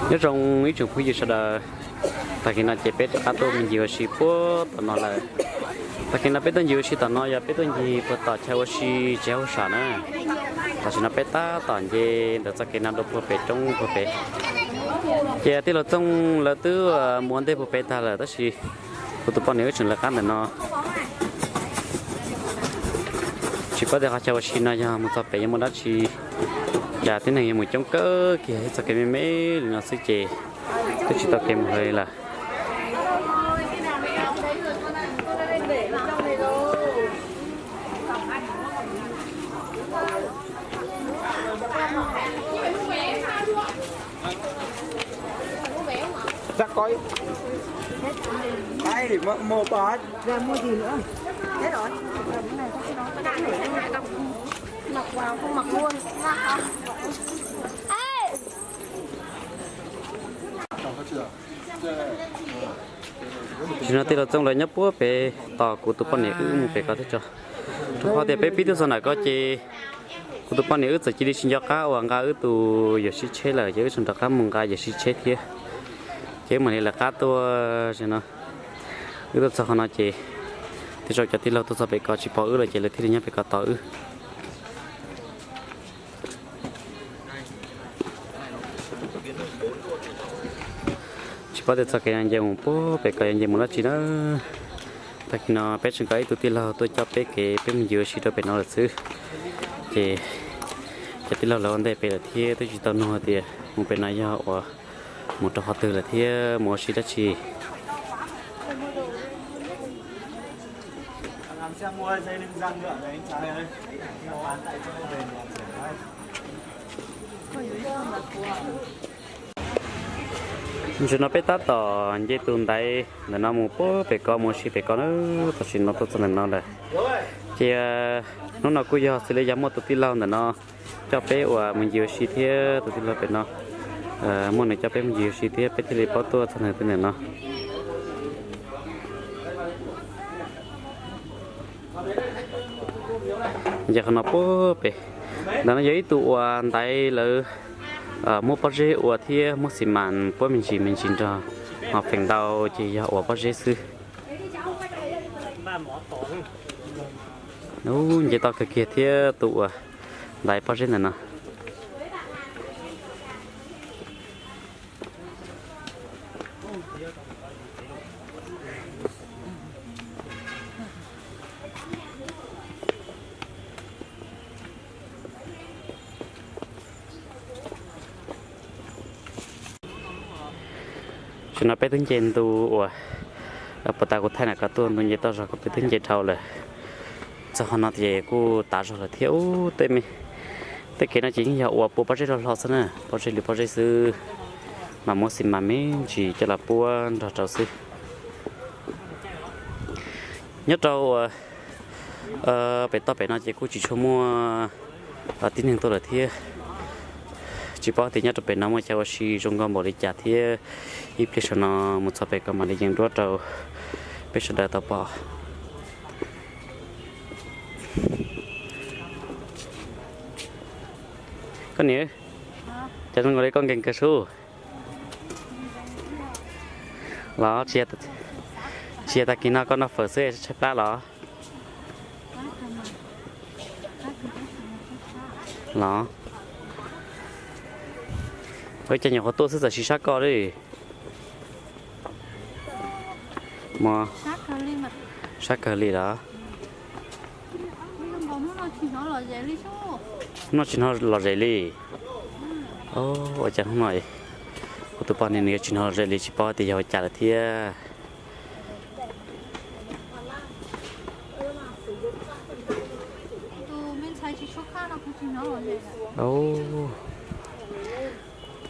Nyob zoo ib tsoom phooj ywg sawv daws, tag kis no ces peb rov qab tuaj mus ncig ua si puag tom no lawm. Tag kis no peb tuaj ncig ua si tom no yog peb tuaj ncig puag tom chaw ua si tsev hauj sam na. Tam sim no peb tab tom nce ntawm txoj kev no dua puag pem roob puag pem. Ces tij laug Txooj lawv twb mus ua ntej puag pem tag lawm tab sis kuv tus poj niam wb tseem lawv qab ntawm no. Tsis paub tias qhov chaw ua si no yog mus txog pem yuav muaj dab tsi, cas tib neeg yuav mus coob kawg kiag txoj kev me me li no xwb ces twb tsis tau kev mus hlo li lawm. Tam sim no tij laug Txooj lawv nyob puag pem tos kuv tus poj niam wb mus pem ko thiab tso. Rau qhov tias peb pib tuaj txog ntawm ko ces kuv tus poj niam wb txawm cia li tsis nco qab uas nqa wb tus yuam sij tsheb lawm ces wb tseem rov qab mus nqa yuam sij tsheb thiab. Ces wb mam li lawv qab tuaj no. Wb tuaj txog qhov no ces tej zaum cov tij laug tuaj txog pem ko tsis pom wb lawm ces lawv thiaj li nyob pem ko tos wb. Tsis paub tias txoj kev no nce mus puag pem ko yuav nce mus dab tsi na. Tag kis no peb tseem kho ib tug tij laug tuaj coj peb kev peb mus ncig ua si rau pem no lawm xwb. Ces cov tij laug lawv ua ntej pem lawm thiab twb tsis tau nug tias mus pem no yog uas mus rau qhov twg lawm thiab mus ua si dab tsi. Tam sim no peb tab tom nce tus ntaiv ntawm no mus puag pem ko mus ua si pem ko na, tam sim no tuaj txog ntawm no lawm. Ces hnub no kuj yog xws li yog muaj tus tij laug ntawm no coj peb uas mus ncig ua si thiab tus tij laug pem no muaj nws coj peb mus ncig ua si thiab peb thiaj li paub tuaj txog ntawm no. Ces qhov no puag pem ntawm no yog ib tug uas ntaiv lawv muab pob zeb ua thiab muab xi mas puab me ntsis me ntsis nrog, ho feem ntau ces yog ua pob zeb xwb. Nce toj kawg kiag thiab tus uas ntaiv pob zeb ntawm no. Tam sim no peb twb nce ntu uas puag ta kuv thaij na ko tuaj ntu nce toj zog ko peb twb nce dhau lawm. Txog qhov no ces kuj tav zog lawm thiab ub. Tej kev no ces yeej yog ua pua pob zeb hlo hlo xwb na, pob zeb li pob zeb xwb, mas muab xi mas me ntsis coj los puab nrog rau xwb. Nyob rau uas pem toj pem no ces kuj tsis tshua muaj tib neeg tuaj lawm thiab. Tsis paub tias nyob rau pem no muaj chaw ua si zoo nkauj npaum li cas thiab. Ib pliag saum no mus txog pem ko mam li yees duab rau peb sawv daws tau pom. Koj niam, cas zoo nkaus li koj nkees kawg sub? Los tsis yog tag kis no koj noj fawm xwb tshaib plab los? Los, ua cas nyuam qhuav tuaj xwb txawm siv sab koj li. Sab kawg li los? Hnub no tsis hnov lom zem li. Ua cas hnub no kuv tus poj niam nws yuav tsis hnov lom zem li, tsis paub tias yog ua cas lawm thiab.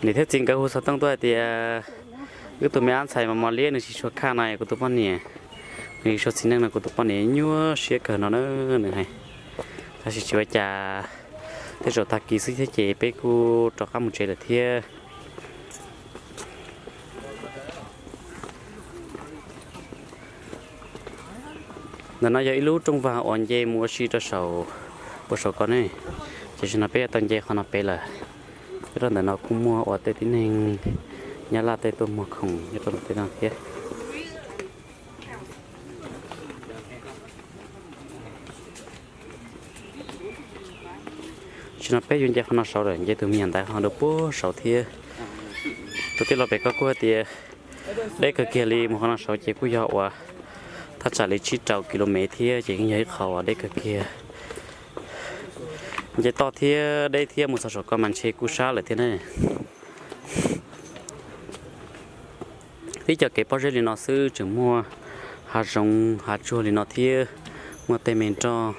Niam thiab txiv nkawd hu xov tooj tuaj hais tias wb tus me ab ntxhais mos mos liab nws tsis tshua khaj no kuv tus poj niam, nws tsis tshua txiv neej no kuv tus poj niam nyuaj siab kawg no na nws hais. Tab sis tsis ua cas, tej zaum tag kis xwb thiab ces peb kuj rov qab mus tsev lawm thiab. Ntawm no yog ib lub rooj vag uas nce mus ua si rau saum, puag saum ko ne, ces tam sim no peb yuav tau nce qhov no pem lawm. Nyob rau ntawm no kuj muaj uas tej tib neeg Nyab Laj tej tuaj muag khoom nyob rau ntawm tej no thiab. Tam sim no peb yuav nce qhov no saud lawm, nce tus me nyuam ntaiv ho dua puag saud thiab. Tus tij laug pem ko kuj hais tias deb kawg kiag li, mus qhov no saud ces kuj yog uas thaj tsam li tsib rau ki lo mev thiab ces yeej yog ib qho uas deb kawg kiag. Nce toj thiab deb thiab, mus txog saum ko mas ntshe kuj sab lawm thiab ne. Tib co kev pob zeb li no xwb tseem muaj hav zoov hav tsuag li no thiab, muaj tej me nroj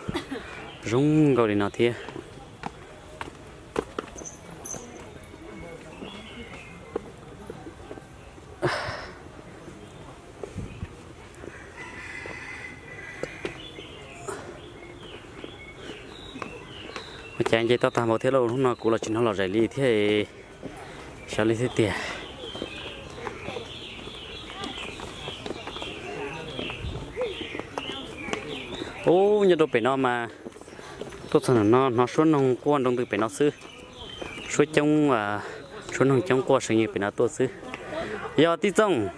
zoo nkauj li no thiab. Ua cas nce toj tag npaum thiab lauj, hnub no kuv los tsis hnov lom zem li thiab. Xyov li thiab tiag. Ub, nyob rau pem no mas tuaj txog ntawm no hnov suab noog quaj nroo ntws pem no xwb. Suab coob, suab noog coob quaj seev yees pem no tuaj xwb. Yog tij Txooj,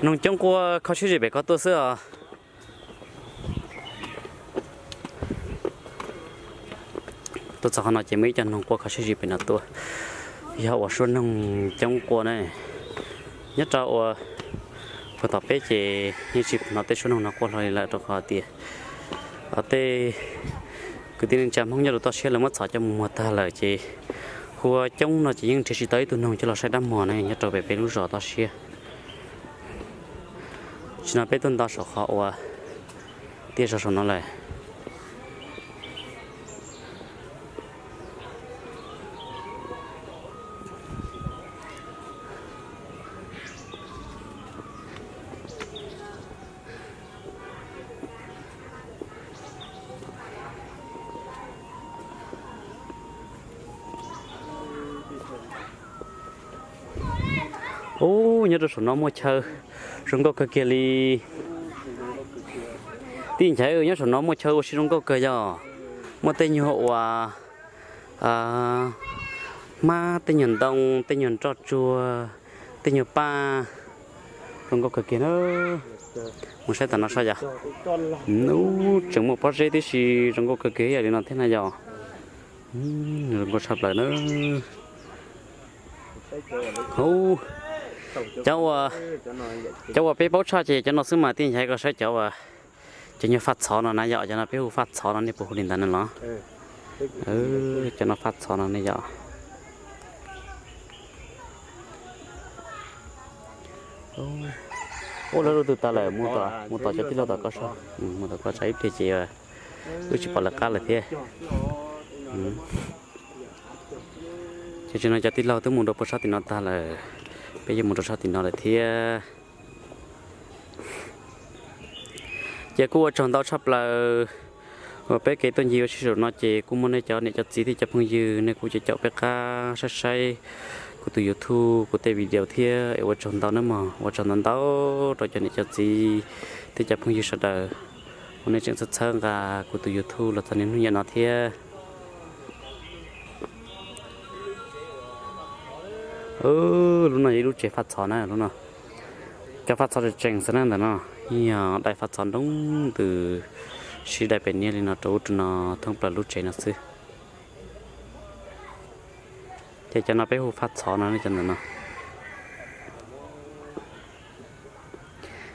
noog coob quaj kho siab zim pem ko tuaj xwb os. Tuaj txog qhov no ces muaj ib co noog quaj kho siab zim pem no tuaj, yog uas suab noog coob quaj ne. Nyob rau uas puag tom peb ces yeej tsis hnov tej suab noog no quaj hlo li lawm rau qhov tias tej kwv tij neej tsa Hmoob nyob rau toj siab lawv muab txhom coj mus muag tag lawm ces hu ua coob no ces yeej nrhiav tsis tau ib tug noog coj los saib dab muag ne nyob rau pem peb lub zos toj siab. Tam sim no peb tuaj nto saum qhov uas tiaj zog saum no lawm. Ub, nyob rau saum no muaj chaw zoo nkauj kawg kiag li. Tij Nchaiv, nyob saum no muaj chaw ua si zoo nkauj kawg yog muaj tej nyuag uas hmab, tej nyuag ntoo, tej nyuag nroj tsuag, tej nyuag paj zoo nkauj kawg kiag na. Mus saib tom no saib yom. Ub, tseem muaj pob zeb tib si zoo nkauj kawg kiag ib yam li no thiab na yom. Zoo nkauj tshaj plaws na. Cov uas, cov uas peb paub tshaj ces cov no xwb mas Tij Nchaiv, koj saib cov uas, cov nyuag faj txhov no na yom, cov no peb hu faj txhov no, nej puas hu li ntawd na los? Cov no faj txhov no ne yom. Ub, lawv lub twg tag lawm, mus tom cov tij laug tom ko, mus tom ko tsam ib pliag ces wb tsis pom lawv qab lawm thiab. Ces tsis no cov tij laug twb mus rau puag sab tim no tag lawm, peb yuav mus rau sab tim no lawm thiab. Ces kuj ua tsaug ntau tshaj plaws uas peb kev tuaj ncig ua si zaum no ces kuj muaj nej cov niam cov txiv thiab cov phooj ywg nej kuj caum caum peb qab saib saib kuv tus YouTube, kuv tej video thiab es ua tsaug ntau nawb mog, ua tsaug ntau ntau rau cov niam cov txiv thiab cov phooj ywg sawv daws uas nej tseem txhawb txhawb nqa kuv tus YouTube los txog niaj hnub niam no thiab. Lub no yog ib lub tsev faj txhov na, lub no cov faj txhov tseem tseem xwb na ntawm no, yog dai faj txhov nroo ntws sib dai pem niaj li no rau ub rau no thoob plaws lub tsev no xwb. Ces cov no peb hu faj txhov no, cov ntawm no.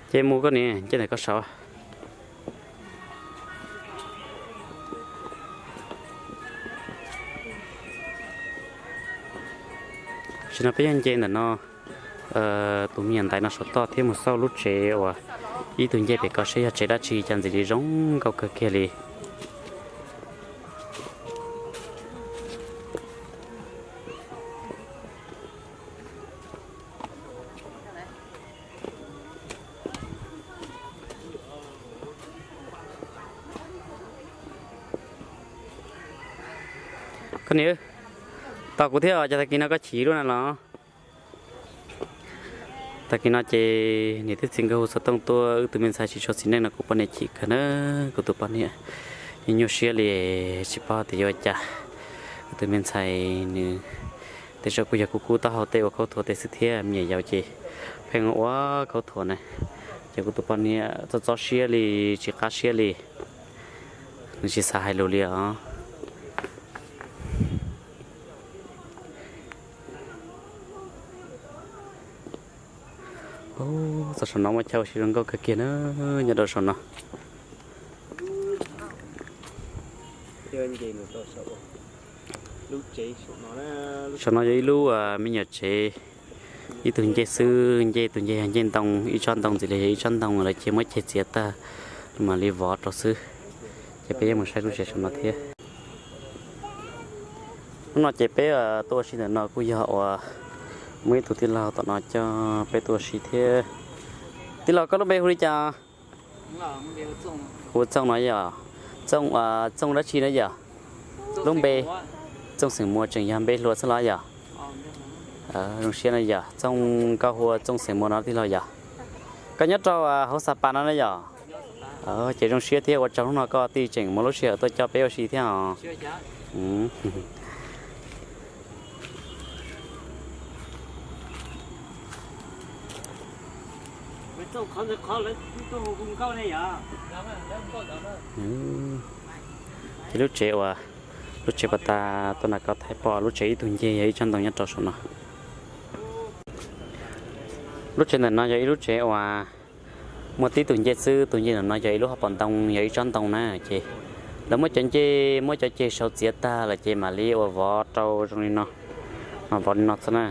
Ces mus koj niam, nce ntawm koj saud. Tam sim no peb yog nce ntawm no, tus me nyuam ntaiv no saum toj thiab mus xauj lub tsev uas ib tug nce pem ko seb yog tsev dab tsi cas ntxim li zoo nkauj kawg kiag li. Koj niam, tos kuv thiab os, cas tag kis no koj chim lub na los? Tag kis no ces niam thiab txiv nkawd hu xov tooj tuaj, wb tus me ntxhais tsis tshua txiv neej no kuv poj niam chim kawg na, kuv tus poj niam nyuaj siab li, tsis paub tias yuav ua cas. Wb tus me ntxhais nws Tej zaum kuj yog kuv kub taub hau tej ua khaub thuas tej xwb thiab, me nyuam yaus ces pheej ua khaub thuas na. Ces kuv tus poj niam txob txob siab li, tsis qab siab li, nws tsis xav hais lus li os. Txog saum no muaj chaw ua si zoo nkauj kawg kiag na, nyob rau saum no. Saum no yog ib lub me nyuam tsev, ib tug ncej xwb, ncej tus ncej yog ncej ntoo, ib tsob ntoo ntxiv los yog ib tsob ntoo lawv cia muab ceg txiav tag, mam li vov rau xwb. Ces peb yuav mus saib lub tsev saum no thiab. Hnub no ces peb tuaj ua si ntawm no kuj yog uas muaj ib tug tij laug tom no coj peb tuaj ua si thiab. Tij laug, koj lub npe hu li cas? Hu Txooj no yog? Txooj, Txooj dab tsi na yog? Lub npe Txooj xeem Muas tseem yog npe hluas xwb los yog? Zoo siab na yog Txooj, koj hu ua Txooj xeem Muas no tij laug yog? Koj nyob rau hauv Xa Pas no na yog? Ces zoo siab thiab ua tsaug hnub no koj tij tseem muaj lub sij hawm tuaj coj peb ua si thiab os. Ces lub tsev uas, lub tsev pas tas tuaj nram ko thaij pom lub tsev ib tug ncej yog ib tsob ntoo nyob rau saum no. Lub tsev ntawm no yog ib lub tsev uas muaj tib tug ncej xwb, tus ncej ntawm no yog ib lub hauv paus ntoo, yog ib tsob ntoo na ces lawv muab cov ncej, muab cov ceg sau txiav tag lawm ces mam li ua vov rau zoo li no, mas vov li no xwb na.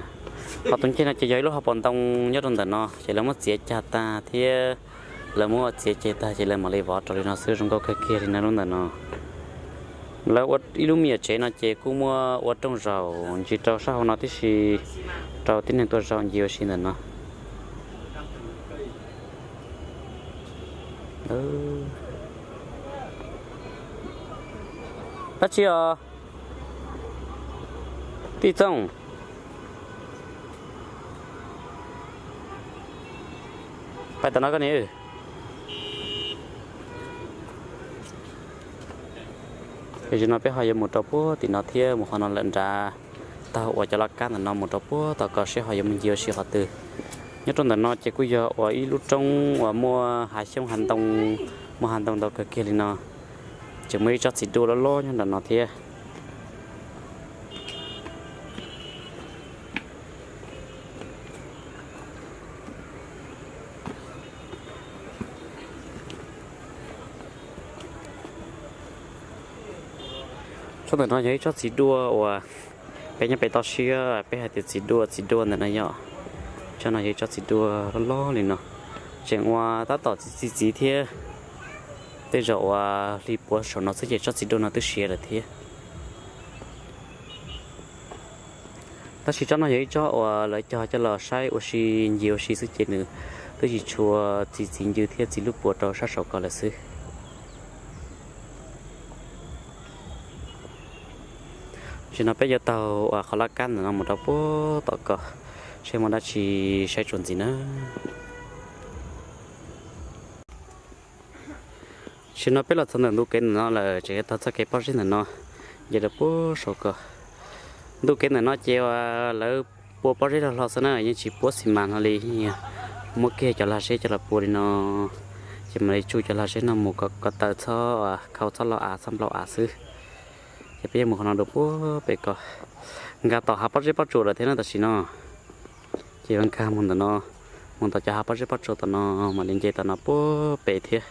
Ho tus ncej no ces yog ib lub hauv paus ntoo nyob rau ntawm no ces lawv muab txiav cag tag thiab lawv muab txiav ceg tag ces lawv mam li vov rau li no xwb, zoo nkauj kawg kiag li na lub ntawm no. Lawv ua ib lub me nyuam tsev no ces kuj muaj ua rooj zaum ntsis rau sab hauv no tib si rau tib neeg tuaj zaum ncig ua si ntawm no. Dab tsi os? Tij Txooj, pais tom no koj niam. Tam sim no peb ho yuav mus rau puag tim no thiab, mus qhov no lawm nrad, taug uas cov laj kab ntawm no mus rau puag tom ko seb ho yuav mus ncig ua si qhov twg. Nyob rau ntawm no ces kuj yog uas ib lub roob uas muaj hav xyoob hav ntoo, muaj hav ntoo ntau kawg kiag li no. Tseem muaj ib tsob txiv duaj loj loj nyob ntawm no thiab. Tsob ntawm no yog ib tsob txiv duaj uas peb nyob pem toj siab peb hais tias txiv duaj, txiv duaj ntawm no yog. Tsob no yog ib tsob txiv duaj loj loj li no, tseem ua tab tom txi txiv thiab. Tej zaum uas hli puav saum no xwb ces tsob txiv duaj no twb siav lawm thiab. Tab sis tsob no yog ib tsob uas lawv cog coj los saib ua si, ncig ua si xwb ces nws twb tsis tshua txi txiv ncw thiab txi lub puav rau sab saum ko lawm xwb. Tam sim no peb yuav taug uas qhov laj kab ntawm no mus rau puag tom ko, seb muaj dab tsi saib tsuas ntxiv na. Tam sim no peb los txog ntawm ntu kev ntawm no lawm, tseem yuav taug txoj kev pob zeb ntawm no nce rau puag saum ko. Ntu kev ntawm no ces uas lawv pua pob zeb hlo hlo xwb na, yeej tsis puab xi mas no li, muab kiag cov lag zeb coj los pua li no, ces mam li tsuj cov lag zeb no mus kom ko taw txhob khau txhob lo av txhob nplauj av xwb. Ces peb yuav mus qhov no dua puag pem ko, nkag tom hav pob zeb pob tsuas lawm thiab na tam sim no. Ces yuav nkag mus ntawm no, mus tom cov hav pob zeb pob tsuas tom no, mam li nce tom no puag pem thiab.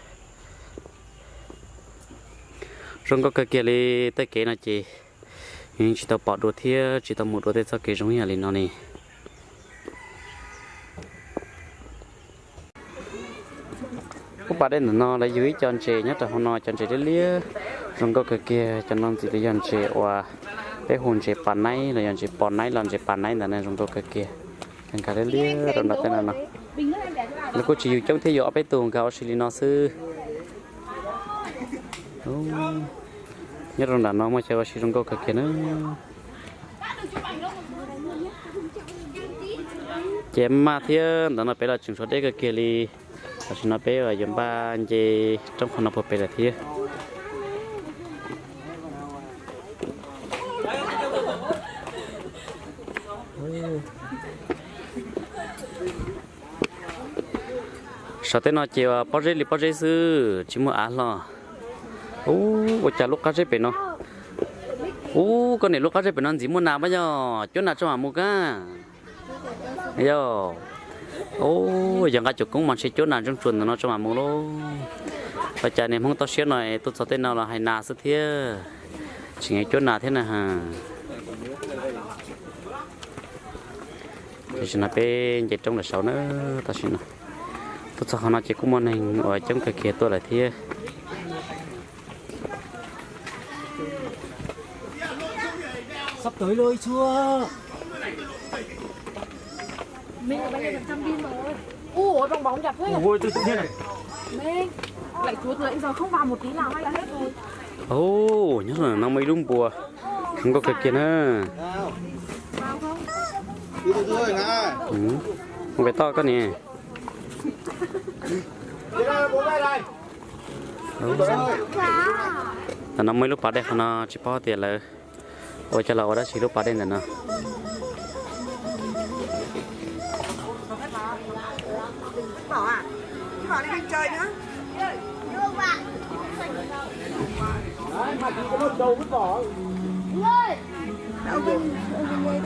Zoo nkauj kawg kiag li, tej kev no ces yeej tsis tau pom dua thiab tsis tau mus dua tej txoj kev zoo ib yam li no li. Lub pas dej ntawm no lawv yug ib co ntses nyob rau hauv no, cov ntses liab liab zoo nkauj kawg kiag. Cov no ntxiv los yog ntses uas peb hu ntses pas naib los yog ntses pos naib los ntses pas naib ntawd na, zoo nkauj kawg kiag. Nkag liab liab rau nram tej no no. Lawv kuj tsis yug coob thiab, yug ob peb tug nkag ua si li no xwb. Nyob rau nram no muaj chaw ua si zoo nkauj kawg kiag na. Ces maj thiab, ntawm no pem los tseem tshuav deb kawg kiag li. Tam sim no peb yuav npaj nce roob qhov no puag pem lawm thiab. Saum tej no ces pob zeb li pob zeb xwb, tsis muaj av hlo. Ub, ua cas lub qab zeb pem no, ub, koj niam, lub qab zeb pem no ntxim muaj nas mas yog, cuab nas tso mam mus kab. Yog, ub, yog nqa cuam koob mas ntshe cuab nas ntsoog tsuas ntawm no tso mam mus lauj. Ua cas niag Hmoob toj siab no tuaj txog tej no los hais nas xwb thiab, tsis ngees cuab nas thiab na. Tam sim no peb nce roob lawm saud na, tam sim no tuaj txog qhov no ces kuj muaj neeg uas coob kawg kiag tuaj lawm thiab. Ub, nyob no muaj ib lub npua zoo nkauj kawg kiag na. Mus pem toj koj niam. Ntawm no muaj ib lub pas dej, qhov no tsis paub tias lawv ua coj los ua dab tsi lub pas dej ntawm no.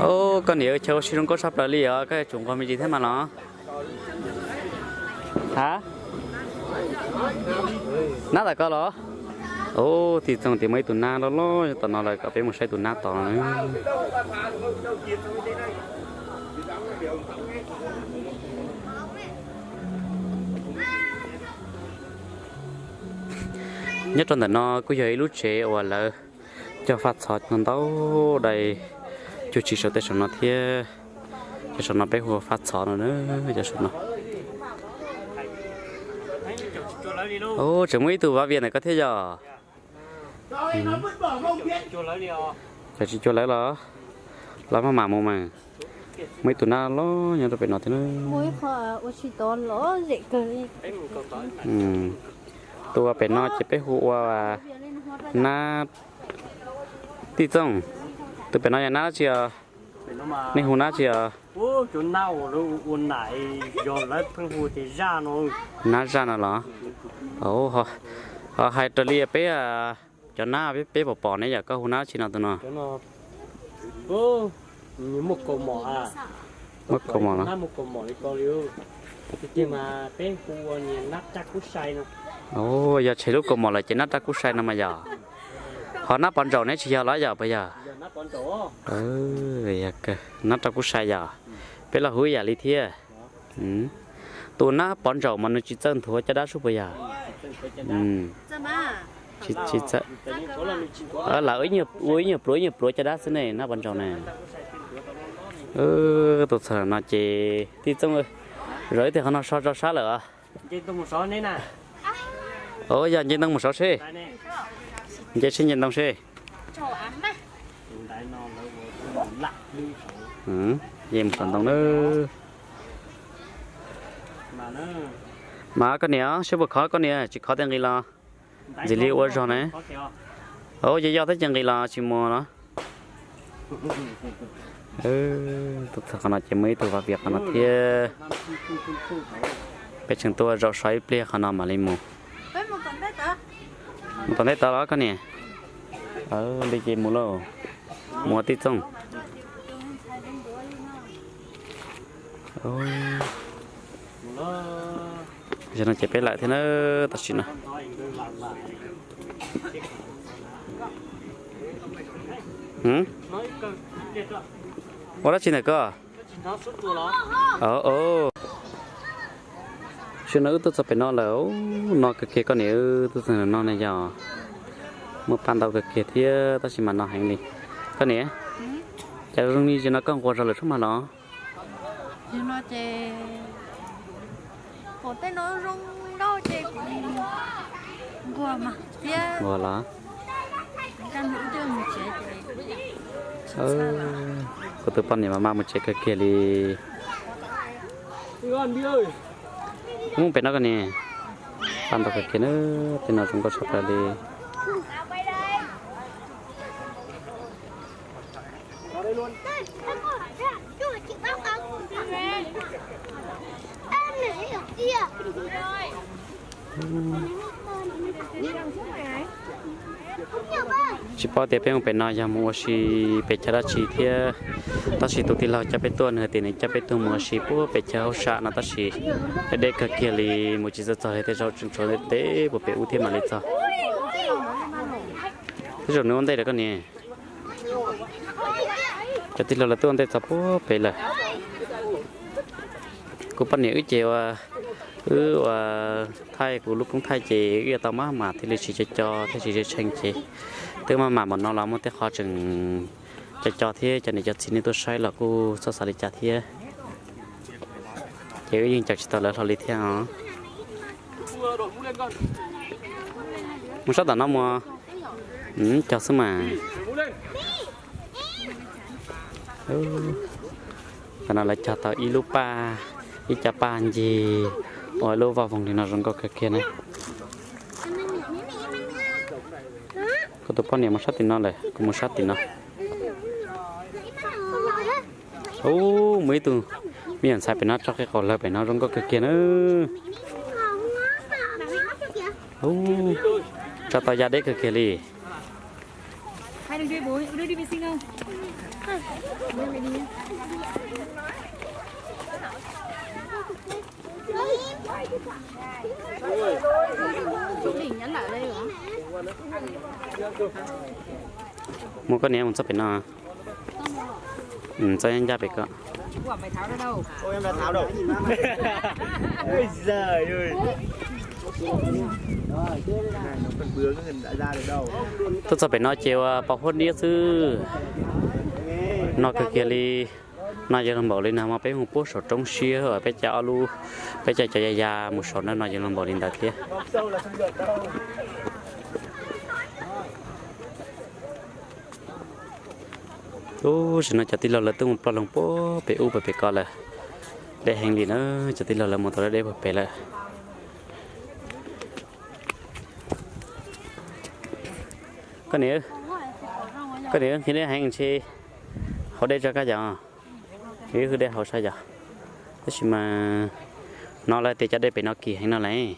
Ub, koj niam, chaw ua si zoo nkauj tshaj plaws li os, koj yuav tsum nquag me ntsis thiab mas los. Ha, nab tom koj los? Ub, tij Txooj tias muaj ib tug nab loj loj nyob tom no lawm, kom peb mus saib tus nab tod no. Nyob rau ntawm no kuj yog ib lub tsev uas lawv cog faj txhov ntau ntau dai cuag tsis saum tej saum no thiab. Cov saum no peb hu ua faj txhov no, cov saum no. Ub, tseem muaj ib tug Vaj Vias ntawm koj thiab yog? Cov tsis cuag lawv los? Los maj mam mus mas. Muaj ib tug nab loj nyob rau pem no thiab na. Tus pem no ces peb hu ua nab. Tij Txooj, tus pem no yog nab dab tsi os? Nej hu nab dab tsi os? Nab zaj no los? Ho hais raws li peb cov nab peb pom pom ne yom, koj hu nab dab tsi no tus no? Muaj kaus mom los? Yog tshem lub kaus mom lawm ces nab raj kub sai no mas yog. Ho nab pov ntsaum ne tsis yog los yog puas yog? Nab raj kub sai yog. Peb los hu ib yam li thiab. Tus nab pov ntsaum mas nws tsis txawj nthuav caj dab sub puas yog? Tsis txawj. Lam ua ib nyuag pluav ib nyuag pluav caj dab xwb ne, nab pov ntsaum ne. Tuaj txog no ces Tij Txooj, zaum ib teg qhov no so tso sab lawm os. Yog nce ntoo mus saud seb. Nce seb nce ntoo seb. Yeej mus saum ntoo na. Mas koj niam, seb puas khov koj niam, tsis khov tej nqis los. Ntxiv li ua zog ne. Yog yog thiab ces nqis los tsis mus los. Tuaj txog qhov no ces muaj ib tug Vaj Vias qhov no thiab. Peb tseem tuaj zaum so ib pliag qhov no mam li mus. Mus tom ntej tod los koj niam. Li ces mus lauj. Mus ua Tij Txooj. Zaum no ces peb lawm thiab na, tam sim no. Ua dab tsi ntawm koj? Sawv no wb tuaj txog pem no lawm, no kawg kiag koj niam, wb tuaj txog no ne yog. Muaj paj ntau kawg kiag thiab tab sis mas no heev li. Koj niam, cas zoo li zaum no koj nquag zog lawm tshaj mas los? Nquag los? Kuv tus poj niam mas maj mus tsev kawg kiag li. Mus pem no koj niam. Paj ntau kawg kiag na, tej no zoo nkauj tshaj plaws li. Tsis paub tias peb mus pem no yog mus ua si pes chaw dab tsi thiab, tab sis tus tij laug coj peb tuaj nws hais tias nws coj peb tuaj mus ua si puag pem chaw hauj sam no tab sis deb deb kawg kiag li, mus tsis txog txog li, tej zaum tseem tshuav ntev puag pem ub thiab mam li txog. Tej zaum nws ua ntej lawm koj niam. Cov tij laug lawv twb ua ntej txog puag pem lawm. Kuv poj niam wb ces ua, wb ua thaij kuv lub koob thaij ces wb yuav tau maj mam thiaj li tsis co co thiab tsis tshee tshee ces twb maj mam npaum no los muaj tej qhov tseem co co thiab cov niam cov txiv nej tuaj saib los kuj txhob xav li cas thiab. Ces wb yeej caum tsis tau lawv hlo li thiab os. Mus sab tom no mus. Cog xwb mas. Tam no lawv cog tau ib lub paj, ib co paj ncig ua ib lub voj voog li no zoo nkauj kawg kiag na. Kuv tus poj niam mus sab tim no lawm, kuv mus sab tim no. Ub, muaj ib tug me nyuam ntxhais pem no tso qe qaum lawg pem no zoo nkauj kawg kiag na. Ub, tso tau ya deb kawg kiag li. Mus koj niam, mus txog pem no. Txog ncaj pem ko. Tuaj txog pem no ces ua pos huab niab xwb. No kawg kiag li. No yog los npaum li no mas peb mus puag saum roob siab, peb caij ob lub, peb caij cov ya ya mus saum na, no yog los npaum li ntawd thiab. Ub, sim no cov tij laug lawv twb mus ploj loo puag pem ub pem pem ko lawm. Deb heev li na, cov tij laug lawv mus tau deb deb puag pem lawm. Koj niam, koj niam, nqhis dej heev ntshe haus dej tso koj yom. Wb hwb dej haus saib yom. Tab sis mas hnov lawv tias cov dej pem no kim heev no lawm.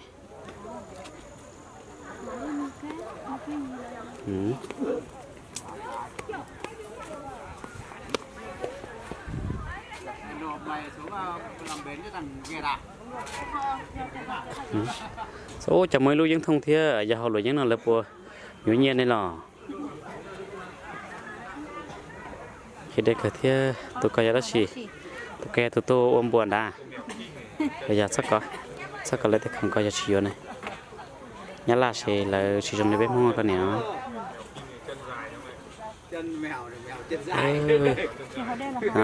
Ub, cas muaj ib lub yeeb thooj thiab, yog haus luam yeeb no lawv puas yuav nyiaj nej los? Qhib dej kawg thiab. Tus ko yog dab tsi? Tus ko yog tus tuaj ua npua ntag. Yog txhob kov, txhob kov lawv tej khoom ko yog tsis yuav ne. Nyab laj ces lawv tsis zoo li peb Hmoob koj niam.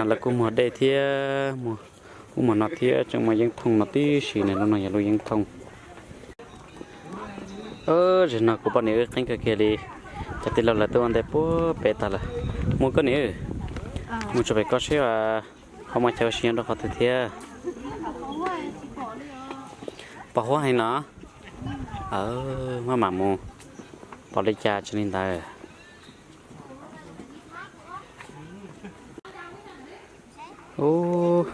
Lawv kuj muag dej thiab, ub muag no thiab, tseem muaj yeeb thooj no tib si ne, lub no yog lub yeeb thooj. Zaum no kuv poj niam wb qeeb kawg kiag li, cov tij laug lawv twb ua ntej puag pem tag lawm. Mus koj niam, mus tso pem ko seb ho muaj chaw ua si nyob rau qhov twg thiab. Pos huab heev no. Maj mam mus, pom li cas tsis li ntawd. Ub,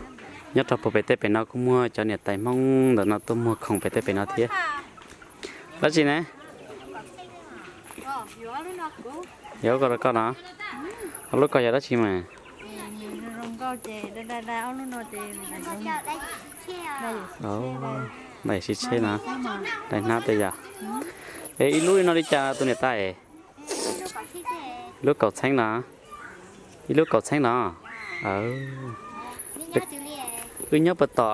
nyob rau puag pem tej pem no kuj muaj cov niam tais Hmoob ntawm no tuaj muag khoom pem tej pem no thiab. Dab tsi ne? Yog koj rau koj no. Ob lub ko yog dab tsi mas? Daim sib tsheb no, daim hnab tej yom. Es ib lub no li cas tus niam tais? Lub kaum txheeb no. Ib lub kaum txheeb no. Wb nyob puag tom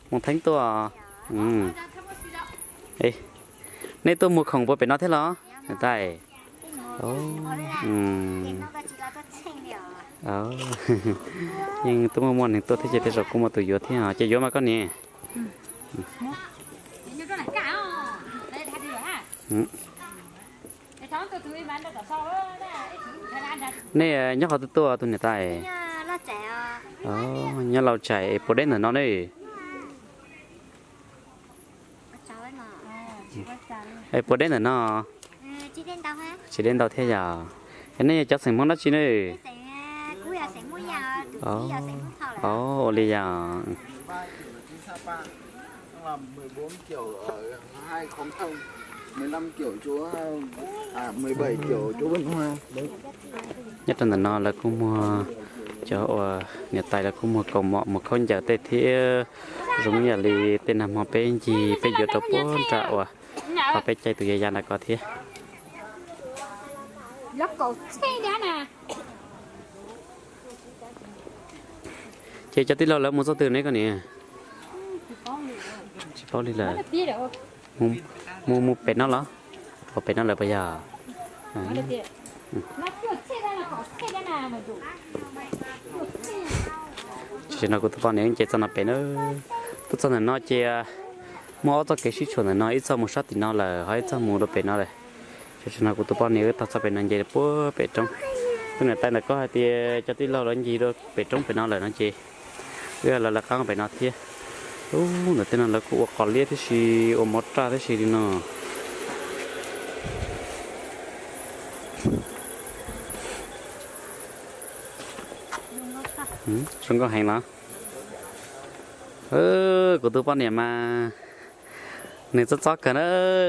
Moos Theeb tuaj. Nej tuaj muag khoom puag pem no thiab los niam tais? Yeej twb muaj muaj neeg tuaj thiab ces tej zaum kuj muaj tus yuav thiab, ces yuav mas koj niam. Nej nyob qhov twg tuaj tus niam tais? Nyob Lauj Tsaim. Puas deb ntawm no ne? Es puas deb ntawm no? Tsis deb ntau thiab yom. Es nej yog cov xeem Hmoob dab tsi ne? Ua li yom. Nyob rau ntawm no lawv kuj muag cov uas niam tais lawv kuj muag kaus mom mus khaub ncaws tej thiab, zoo ib yam li tej nag hmo peb ncig peb yuav rau puag nram uas qhov peb caij tus yav yav nram ko thiab. Ces cov tij laug lawv mus txoj twg ne koj niam? Tsis paub li lawm. Mus, mus pem no los? Ua pem no lawm puas yog? Tam sim no kuv tus poj niam nce txoj no pem na. Tuaj txog ntawm no ces muaj ob txoj kev sib tshuam ntawm no, ib txoj mus sab tim no lawm ho ib txoj mus rau pem no lawm. Tam sim no kuv tus poj niam wb taug txoj pem no nce puag pem roob. Tus niam tais ntawm ko hais tias cov tij laug lawv ncig rau pem roob pem no lawm no ces wb los lawv qab pem no thiab. Ub, ntawm tej no lawv kuj ua qos liab tib si, ua mov raj tib si li no. Zoo nkauj heev los? Kuv tus poj niam mas nws txob txob kawg na,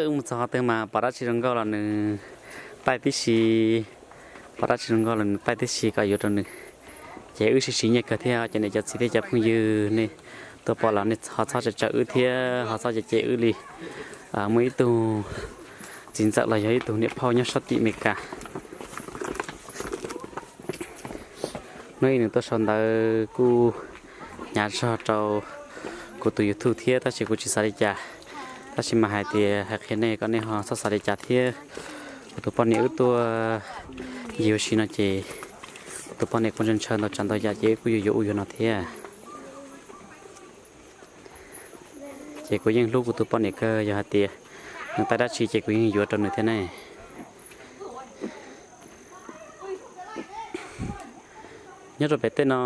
wb mus txog qhov twg mas pom dab tsi zoo nkauj los nws taij tib si, pom dab tsi zoo nkauj los nws taij tib si kom yuav rau nws. Ces wb sib siv nyiaj kawg thiab, cov niam cov txiv thiab cov phooj ywg nej tuaj pom los nej ho txhob tsawg tsawg wb thiab ho txhob cem cem wb li. Muaj ib tug txiv ntxawm los yog ib tug niam phauj nyob sab tim Amelikas. Hnub ib nws tuaj sau ntawv kuj hnyav zog rau kuv tus YouTube thiab tab sis kuv tsis xav li cas. Tab sis mas hais tias hais qhia nej kom nej ho txhob xav li cas thiab. Kuv tus poj niam wb tuaj ncig ua si no ces kuv tus poj niam kuj ntshaw ntshaw ntau tsav ntau yam ces wb kuj yuav yuav ub yuav no thiab. Ces kuv yeej hlub kuv tus poj niam kawg, yog hais tias nws taij dab tsi ces kuv yeej yuav rau nws thiab ne. Nyob rau pem tej no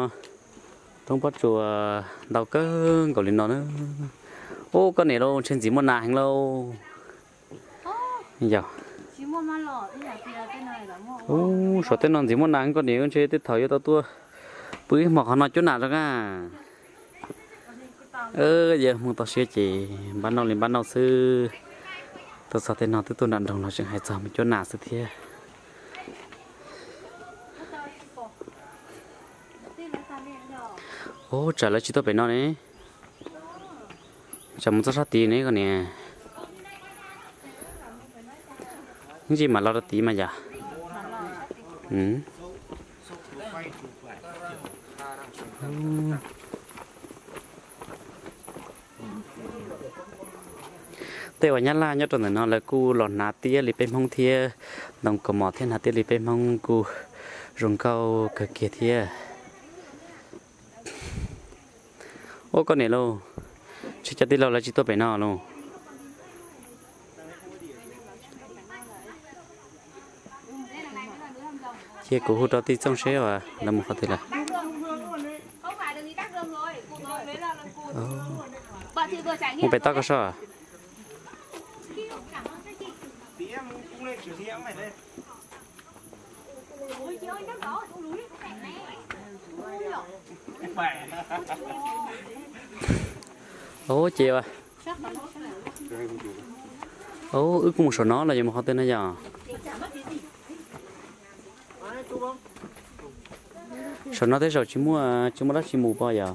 roob pob tsuas ntau kawg nkaus li no na. Ub, koj niam lauj, ntshe ntxim muaj nas heev lauj. Yog. Ub, saum tej no ntxim muaj nas heev koj niam, ntshe tej thaum yuav tau tuaj pw ib hmos qhov no cuab nas rau na. Yawg hmoo tau siab ces npaj nauj li npaj nauj xwb. Tuaj txog tej no twb tuaj nram nroog los tseem hais txog mus cuab nas xwb thiab. Ub, tsam lawv tsis tuaj pem no ne. Tsam mus txog sab tid ne koj niam. Ib ntsis mam los rau tid mas yom. Tej uas nyab laj nyob rau ntawm no lawv kuj los hnav tiab li peb Hmoob thiab, ntoo kaus mom thiab hnav tiab li peb Hmoob kuj zoo nkauj kawg kiag thiab. Ub, koj niam lauj, ntshe cov tij laug lawv tsis tuaj pem no lauj. Cia kuv hu rau tij Txooj seb lawv mus qhov twg lawm. Mus pem toj ko sob. Ub, ces wb kuj mus saum no los yuav mus qhov twg no yog? Saum no tej zaum tsis muaj, tsis muaj dab tsi mus pob yog?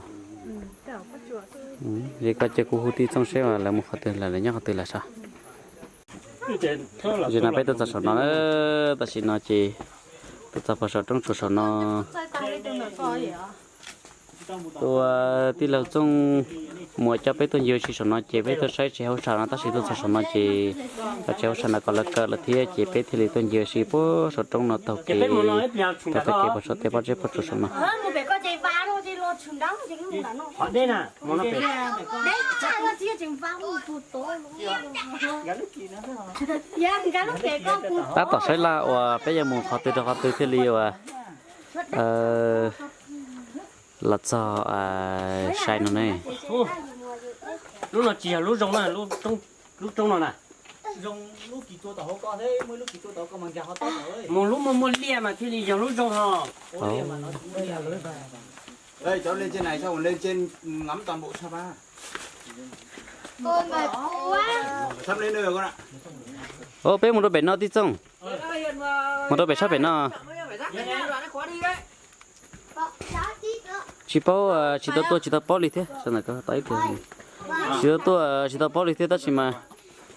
Li ko ces kuv hu tij Txooj seb lawv mus qhov twg lawm, lawv nyob qhov twg lawm saib. Tam sim no peb tuaj txog saum no na, tam sim no ces tuaj txog pem saum roob tsuas saum no. Tus tij laug Txooj Muas coj peb tuaj ncig ua si saum no ces peb tuaj saib tsev hauj sam no tab sis tuaj txog saum no ces cov tsev hauj sam no kom lawv kaw lawm thiab ces peb thiaj li tuaj ncig ua si puag saum roob no taug kev, taug kev puag saum tej pob zeb pob tsuas saum no. Tab tom saib laj uas peb yuav mus qhov twg rau qhov twg thiaj li uas los txog sai no ne. Lub no tsis yog lub zoo na, lub roob no na. Mus lub muaj muaj liaj mas thiaj li yog lub zoo ho. Cov lên trên này xong rồi lên trên ngắm toàn bộ Sapa. Ua, peb mus rau pem no tij Txooj. Mus rau pem sab pem no. Tsis paub, tsis tau tuaj tsis tau paub li thiab. Tsis tau tuaj tsis tau paub li thiab tab sis mas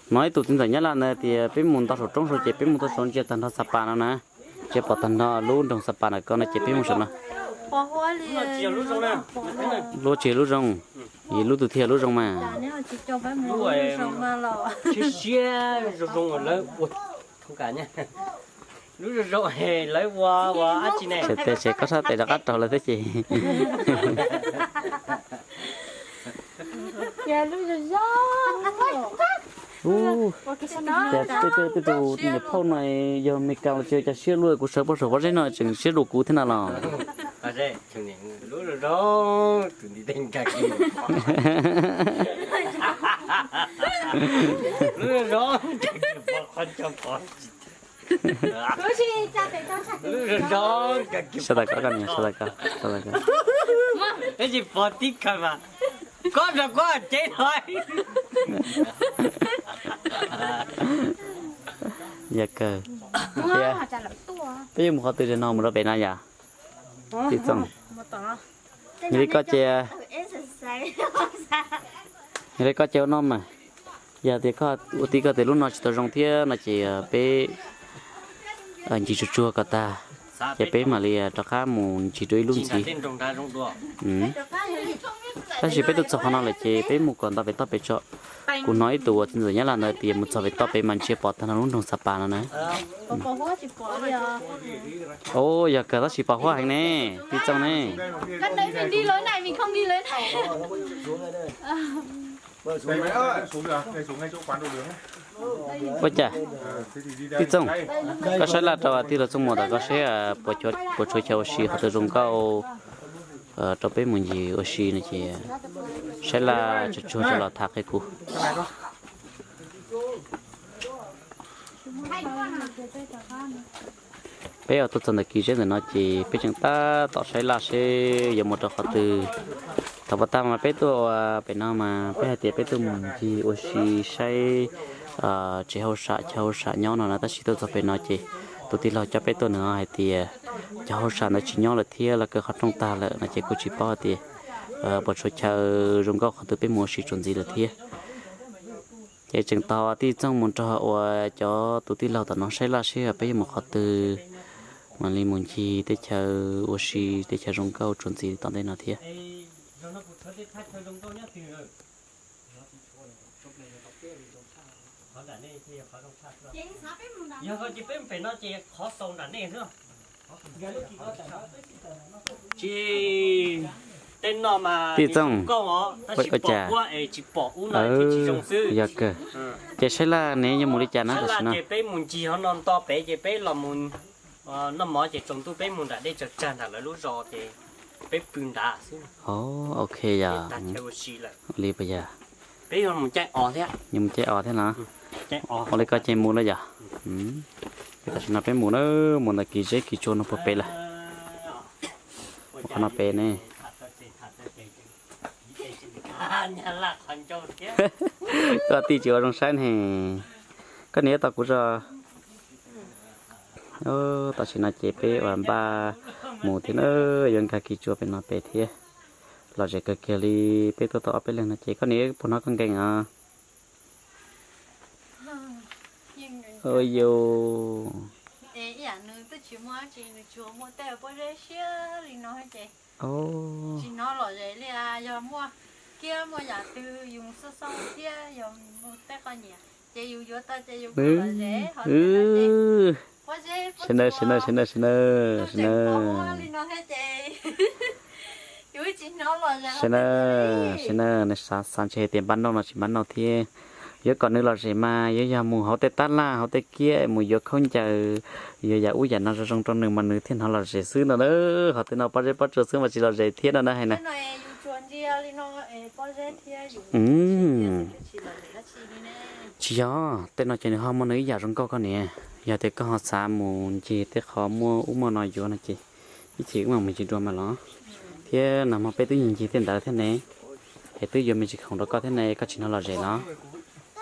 hnov ib tug txiv ntxawm Nyab Laj ntawd tias peb mus nto saum roob saud ces peb mus tau saud ntsia tag nrho Xab Pas no na. Ntsia pom tag nrho lub nroog Xab Pas ntawm ko no ces peb mus saum no. Lub tsis lub zoo, lub twg thiaj lub zoo mas. Lub zoo zoo lawv ua, lub zoo zoo lawv ua ua dab tsi ne. Ces tes ces koj sab tes rov qab raug lawv thiab ces. Ces tej tej tus niam phauj no yog Meskas los tsis ua cas siab luaj, kuv sawv puag saum pob zeb no tseem siab dua kuv thiab no los. Sawv daws koj, sawv daws koj, sawv daws koj. Tsis pom tib kawg mas, koj rau koj cev no. Yog kawg. Peb yuav mus qhov twg, no mus rau pem no yom? Tij Txooj, yog li koj ces, yog li koj ces ua no mas, yog tias koj ua tib koj tias lub no tsis tau zoo thiab no ces peb ncig tsuag tsuag kom tag, ces peb mam li rov qab mus ncig dua ib lub ntxiv. Tab sis peb tuaj txog qhov no lawm ces peb mus kom nto pem toj pem tso. Kuv hnov ib tug uas txiv ntxawm Nyab Laj ntawd tias mus txog pem toj pem mas ntsia pom tag nrho lub nroog Xab Pas no na. Ub, yog kawg tab sis pos huab heev ne, Tij Txooj ne. Ua cas, Tij Txooj, koj saib laj rau tij laug Txooj Muas tom koj seb puas tshuav chaw ua si qhov twg zoo nkauj rau peb mus ncig ua si no ces saib laj tsuag tsuag los tham qhia kuv. Peb uas tuaj txog ntawm kis zeb ntawm no ces peb tseem tab tom saib laj seb yuav mus rau qhov twg. Thaum pas tag mas peb tuaj ua pem no mas peb hais tias peb tuaj mus ncig ua si saib tsev hauj sam chaw hauj sam nyob no na, tab sis tuaj txog pem no ces tus tij laug coj peb tuaj nws hais tias cov hauj sam ntawd tsis nyob lawm thiab, lawv kaw qhov rooj tag lawm no ces kuj tsis paub hais tias puas tshuav chaw zoo nkauj qhov twg peb mus ua si txuas ntxiv lawm thiab. Ces tseem tos Tij Txooj mus nrog uas cov tus tij laug tom no saib laj seb peb yuav mus qhov twg, mam li mus ncig tej chaw ua si, tej chaw zoo nkauj txuas ntxiv tom ntej no thiab. Tij Txooj, ua cas, yog kawg. Ces saib laj ne yuav mus li cas na tam sim no? Ces peb mus ncig hov no nto pem ces peb los mus noj mov ces tsaus ntuj peb mus nram dej tsawg tsag nram lawv lub zos ces peb pw nrad xwb. Ok yog. Li puas yog? Peb yuav mus caij os thiab. Yuav mus caij os thiab no. Ua li ko ces mus lawm yog. Tam sim no peb mus na, mus ntawm kis zeb kis tsua no puag pem lawm. Mus qhov no pem ne. Koj tij tsis ua zoo saib ne. Koj niam tos kuv zog. Tam sim no ces peb uas npaj mus thiab na, yuav nkag kis tsua pem no pem thiab. Lom zem kawg kiag li, peb tuaj tau ob peb leeg no ces koj niam puas hnov koj nkees os? Yus tsis hnov lom zem li, yog muaj kiab muaj yam twg yus xauj xauj thiab yog mus tej qhov nyiam ces yus yuav tau ces yus lom zem. Sawv daws, sawv daws, sawv daws, sawv daws, sawv daws, sawv daws. Sawv daws, sawv daws, nws xav xav ntshe tias npaj noj no tsis npaj noj thiab. Yuav kom nws lom zem mas yuav yog mus hauv tej tab laj hauv tej kiab mus yuav khaub ncaws, yuav yam ub yam no zoo zoo rau nws mas nws thiaj hnov lom zem xwb no na. Hos tej no pob zeb pob tsuas xwb mas tsis lom zem thiab no na hais na. Tsis yog, tej no ces nws ho muaj nws ib yam zoo nkauj koj niam. Yog tias koj ho xav mus ncig tej qhov muaj ub muaj no yuav no ces ib chim wb mam mus ncig dua mas los. Thiab nag hmo peb twb ncig ncig tej ntawd thiab ne. Es twb yuav me ntsis khoom rau koj thiab ne, koj tsis hnov lom zem los?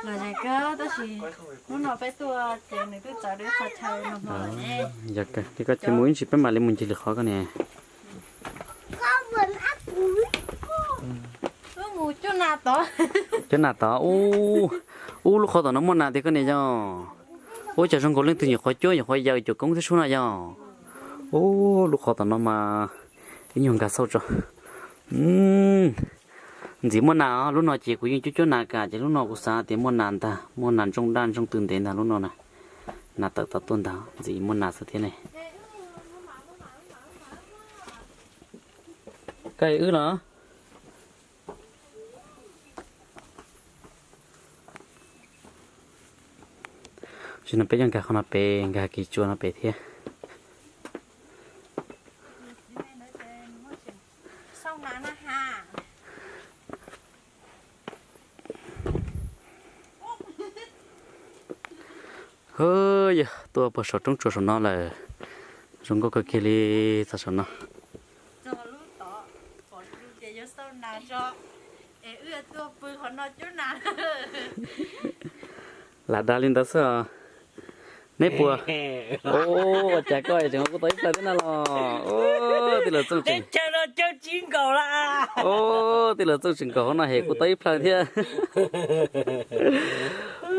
Lom zem kawg, tab sis hnub no peb tuaj ces nws twb txawv dua qhov chaw no hmo lawm ne. Yog kawg, ces koj cia mus ib ntsis peb mam li mus ncig lwm qhov koj niam. Wb mus cuab nas tod. Cuab nas tod, ub, ub lub qhov tom no muaj nas tiag koj niam yog. Ub, cas zoo nkaus leej twg nyuam qhuav cuab nyuam qhuav yaws cuam koob thiab sub no yog. Ub, lub qhov tom no mas ib nyuag nkag xauj tso. Ntxim muaj nas, lub no ces kuv yeej cuab cuab nas kam ces lub no kuv xav tias muaj nas ntag, muaj nas ntsooj daj ntsooj tw ntev ntag lub no na. Nas tawm tod tuaj ntag, ntxim muaj nas xwb thiab ne. Koj wb los? Tsis no peb coj nkag qhov no pem, nkag kis tsua no pem thiab. Hwb, yog tuaj puag saum roob tsua saum no lawm, zoo nkauj kawg kiag li txog saum no. Lam dag li ntawd xwb os. Neb puas? Ua cas koj tseem kuj tau ib plawg thiab no los? Tij laug Txooj tseem, tij laug Txooj tseem nkaum hauv no hem kuj tau ib plawg thiab.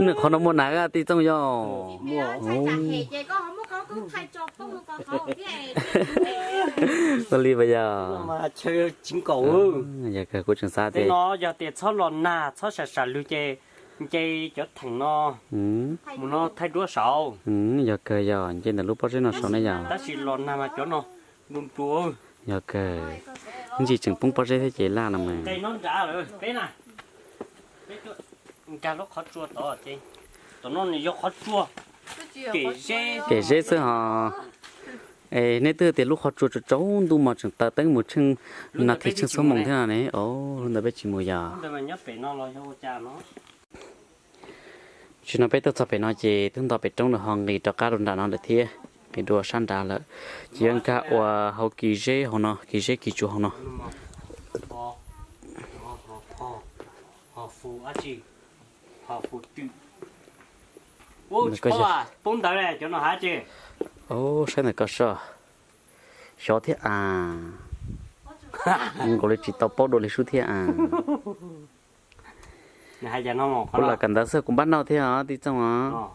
Nws qhov no muaj nas tij Txooj yog? Ua li pas yog? Yog kawg, kuv tseem xav tias, yog tias txhob los nag txhob sam sam lwg ces nce cov theem no mus no thaij duab saud. Yog kawg, yog nce ntawm lub pob zeb no saud ne yog. Tab sis los nag mas cov no ntu ntua. Yog kawg, ntsis tseem poob pob zeb thiab ces laj no mas. Nkag lub qhov tsua tod ces, tom no nws yog qhov tsua kem zeb xwb hos. Es neb twb tias lub qhov tsua tsaus tsaus ntuj mas tseem taws teeb mus tsheej nas this tsheej xuab moos thiab no ne. Ub, ntawd peb tsis mus yog. Tsis no peb tuaj txog pem no ces twb nto pem roob lawm ho nqis rov qab rau nram no lawm thiab, nqis dua sab nrad lawm. Ces yuav nkag ua hauv kis zeb hauv no, kis zeb kis tsuas hauv no. Saib ntawm ko soj, xyov thiab as, nkaus li tsis tau paub dua li sub thiab as. Kuv lam kawm ntawv xwb kuv npaj noj thiab os tij Txooj os.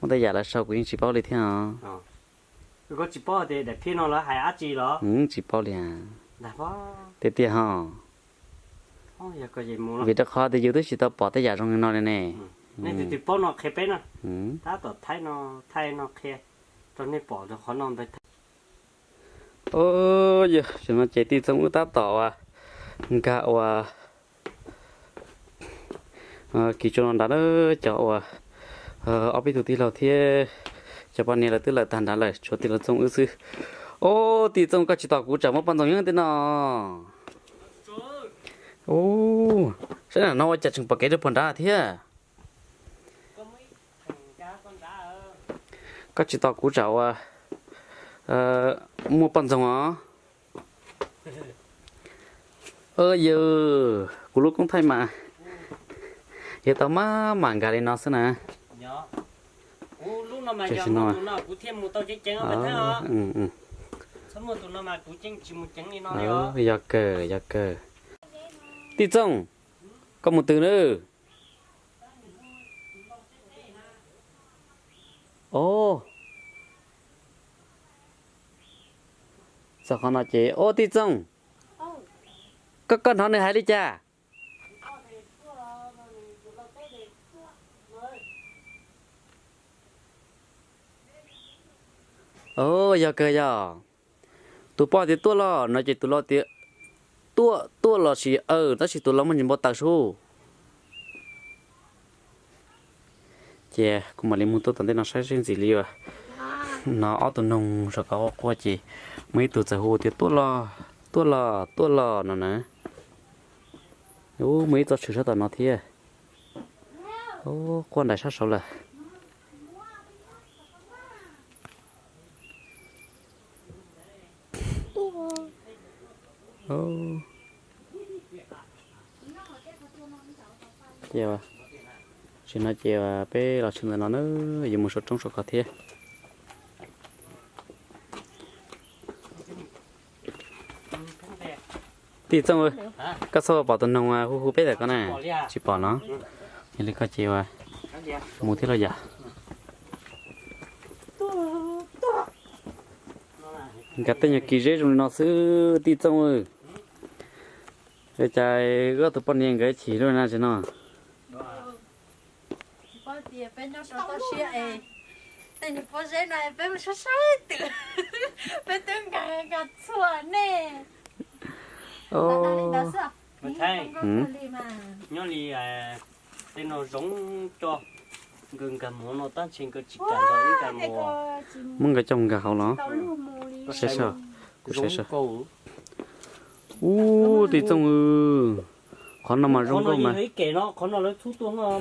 Muaj tej yam lawv sau kuv yeej tsis paub li thiab os. Tsis paub li, tiag tiag ho. Vim rau qhov tias yus twb tsis tau pom tej yam zoo li no li ne. Yog no ces tij Txooj wb tab tom uas nkag ua kis tsua no nrad lawm, cov uas ob peb tug tij laug thiab cov poj niam lawv twb lawm tag nrad lawm, tshuav tij laug Txooj wb xwb. Ob, tij Txooj koj tsis tos kuv tsam muaj poj ntxoog nyob tej no. Ub, saib no ua cas tseem pom kev rau puag nrad thiab. Koj tsis tos kuv tsam uas muaj poj ntxoog os. Yog kuv lub koob thaij mas yuav tau maj mam nkag li no xwb na. Yog kawg, yog kawg. Tij Txooj, koj mus twg na? Ob, txog qhov no ces, ob, tij Txooj, koj, koj hnov nws hais li cas? Yog kawg yog. Tus poj tias tuaj los no ces tus laus tias tuaj, tuaj los sis aws, tab sis tus laus muaj ntsis npau taws sub. Ces kuv mam li mus tuaj tom ntej no saib seb ntxim li uas no ob tug noog saum ko quaj ces muaj ib tug txawm hu tias tuaj los, tuaj los, tuaj los no na. Ub, muaj ib txoj tshwm sab tom no thiab. Ub, quaj nraim sab saud lawm. Ces tam sim no ces peb los tshwm ntawm no na, yuav mus saum roob saum ko thiab. Tij Txooj, koj txhob pom tus noog hu hu peb ntawm ko na? Tsis pom no. Yog li ko ces mus thiab los yom? Nkawd tej nyuag kis zeb zoo li no xwb Tij Txooj. Ua cas koj tus poj niam nkawd chim luaj na tsev no? Tsis paub tias peb nyob sab toj siab es tej niag pob zeb no peb mus saib saib twm, peb twb nkag nkag txhua nej. Ntawd xwb. Nyob li tej no zoo coj, nkawd nkag mov no tab ntshe nkawd tsis kam nrog wb nkag mov. Muab nkawd coj mus nkag hauv los? Kuv saib saib. Ub, Tij Txooj, qhov no mas zoo nkauj mas. Ib kem no, qhov no lawv txhub tuaj no.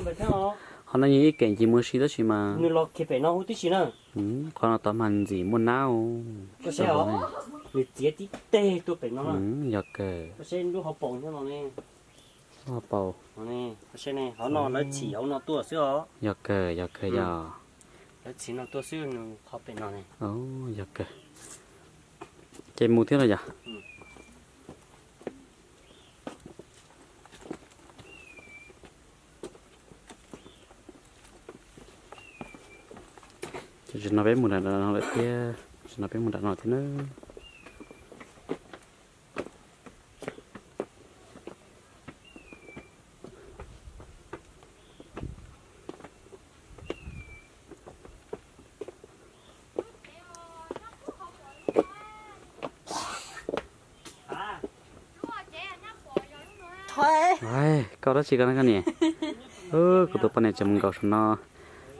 Qhov no yog ib kem ces muaj si tab sis mas nws los kiag pem no huv tib si na. Qhov no tod mas ntxim muaj nab. Nws txiav tib teg tuaj pem no. Yog kawg. Lub hauv paus nyob no ne. Lub hauv paus. Qhov no lawv txhim hauv no tuaj xwb os. Yog kawg, yog kawg, yog. Lawv txhim no tuaj xwb nws qhov pem no ne. Yog kawg. Ces mus thiab los yog? Ces no peb mus nram no lawm thiab, no peb mus nram no thiab na. Koj dab tsi koj na koj niam? Kuv tus poj niam tseem mus nkaum saum no.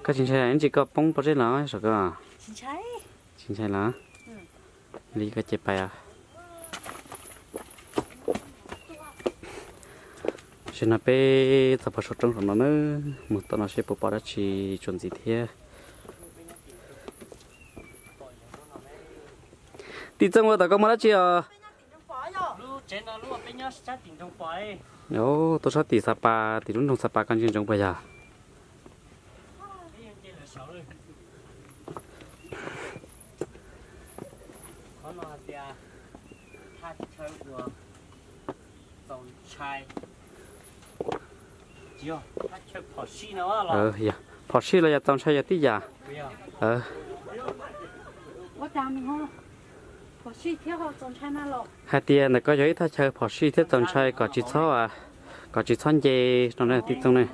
Koj tsis ntshai ib ntsis koj poob pob zeb los saum ko? Tsis ntshai los? Li koj ces pais. Tam sim no peb txog pem saum roob saum no na, mus tom no seb puas pom dab tsi tsuas ntxiv thiab. Tij Txooj, ua tom koj muaj dab tsi os? Tuaj sab tim Xav Pas, tim lub nroog Xav Pas koj ntsia ntsoov puas yog? Phom sij los yog txaus ntshai yog tib yam. Hais tias ntawm ko yog ib thaj chaw phom sij thiab txaus ntshai kom tsis txhob, kom tsis txhob nce no na Tij Txooj ne.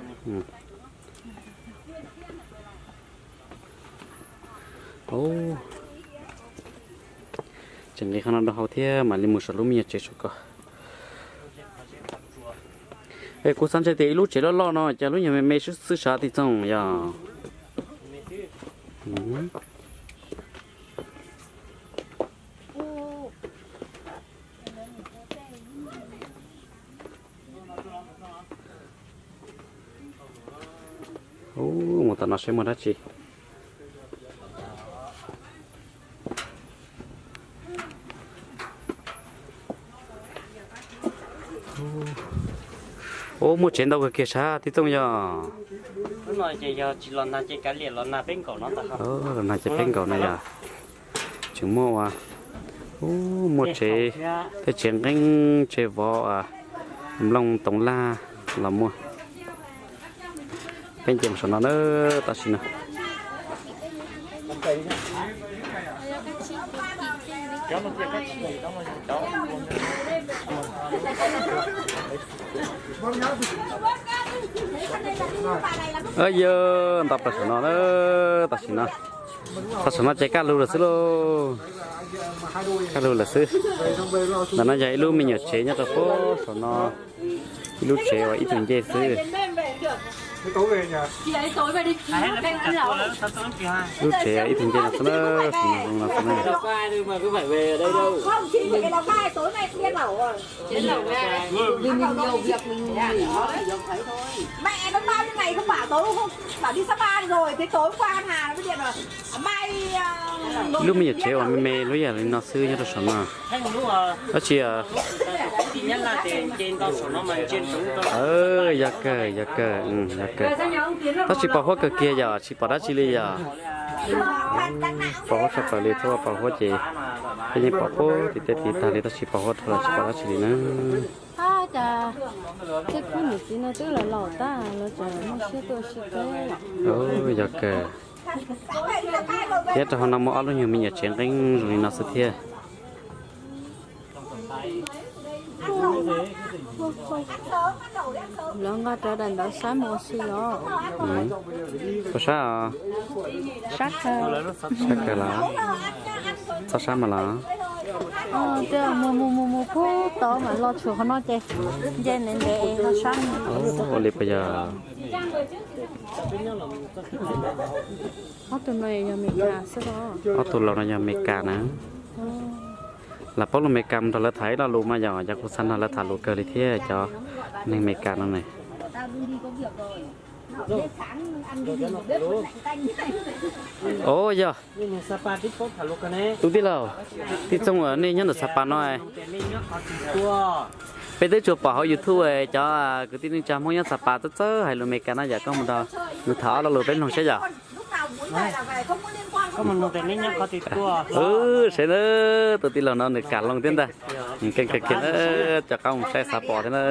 Tseem nqis qhov no rau hauv thiab mam li mus saum lub me nyuam tsev saum ko. Es kuv xav ntshai tias ib lub tsev loj loj no cas lub nyuag me me xwb xwb sav Tij Txooj yog. Mus tom no seb muaj dab tsi. Ub, muaj tsev ntau kawg kiag sav Tij Txooj yog. Los nag ces peb nkaum no yog. Tseem muaj ua, ub, muaj tsev, tej tsev nqeeb tsev vov, nplooj toov laj los muaj. Peb nce mus saum no na, tam sim no. Yog nto plaws saum no na, tam sim no. Txog saum no ces kaj lug lawm xwb lauj. Kaj lug lawm xwb. Ntawm no yog ib lub me nyuam tsev nyob rau pem saum no. Ib lub tsev uas ib tug ncej xwb. Lub tsev ib tug ncej no xwb na, saum no zoo no xwb na. Lub me nyuam tsev uas me me lub yam li no xwb nyob rau saum no. Dab tsi? Yog kawg, yog kawg, yog kawg. Tab sis pos huab kawg kiag yom, tsis pom dab tsi li yom. Pos huab tshaj plaws li, txhob ua pos huab ces peb yeej pom puag tim tej tid tag li tab sis pos huab dhau los tsis pom dab tsi li na. Ab, cas tej khub niam txiv no twb laus laus tag los tseem muaj siab tuaj ua si thiab. Yog kawg. Thiab rau hauv no muaj ob lub nyuag me nyuam tsev nqeeb zoo li no xwb thiab. Lawv nqa rau daim ntawv saib mus ua si os. Puas sab os? Sab kawg. Sab kawg los? Txhob sab mas los? Mus mus mus mus puag tod mam los tshuam qhov no ces nce ntev ntev es ho sab. Ua li puas yog? Ob tug no yog Meskas xwb os. Ob tug laus no yog Meskas na. Lam paub lus Meskas mus nrog lawv tham ib lo lus mas yog, yog kuv xav nrog lawv tham lus kawg li thiab cov neeg Meskas no ne. Os yog, tus tij laug, tij Txooj, nej nyob ntawm Xapas no? Peb twb tsuas pom hauv YouTube cov kwv tij neej tsa Hmoob nyob Xapas txawj txawj hais lus Meskas no yom, koj mus nrog nws tham ob lo lus peb mloog saib yom. Saib na, tus tij laug no nws kam loo thiab ntag. Nws keej kawg kiag na, cov qab mus saib xav pom thiab na.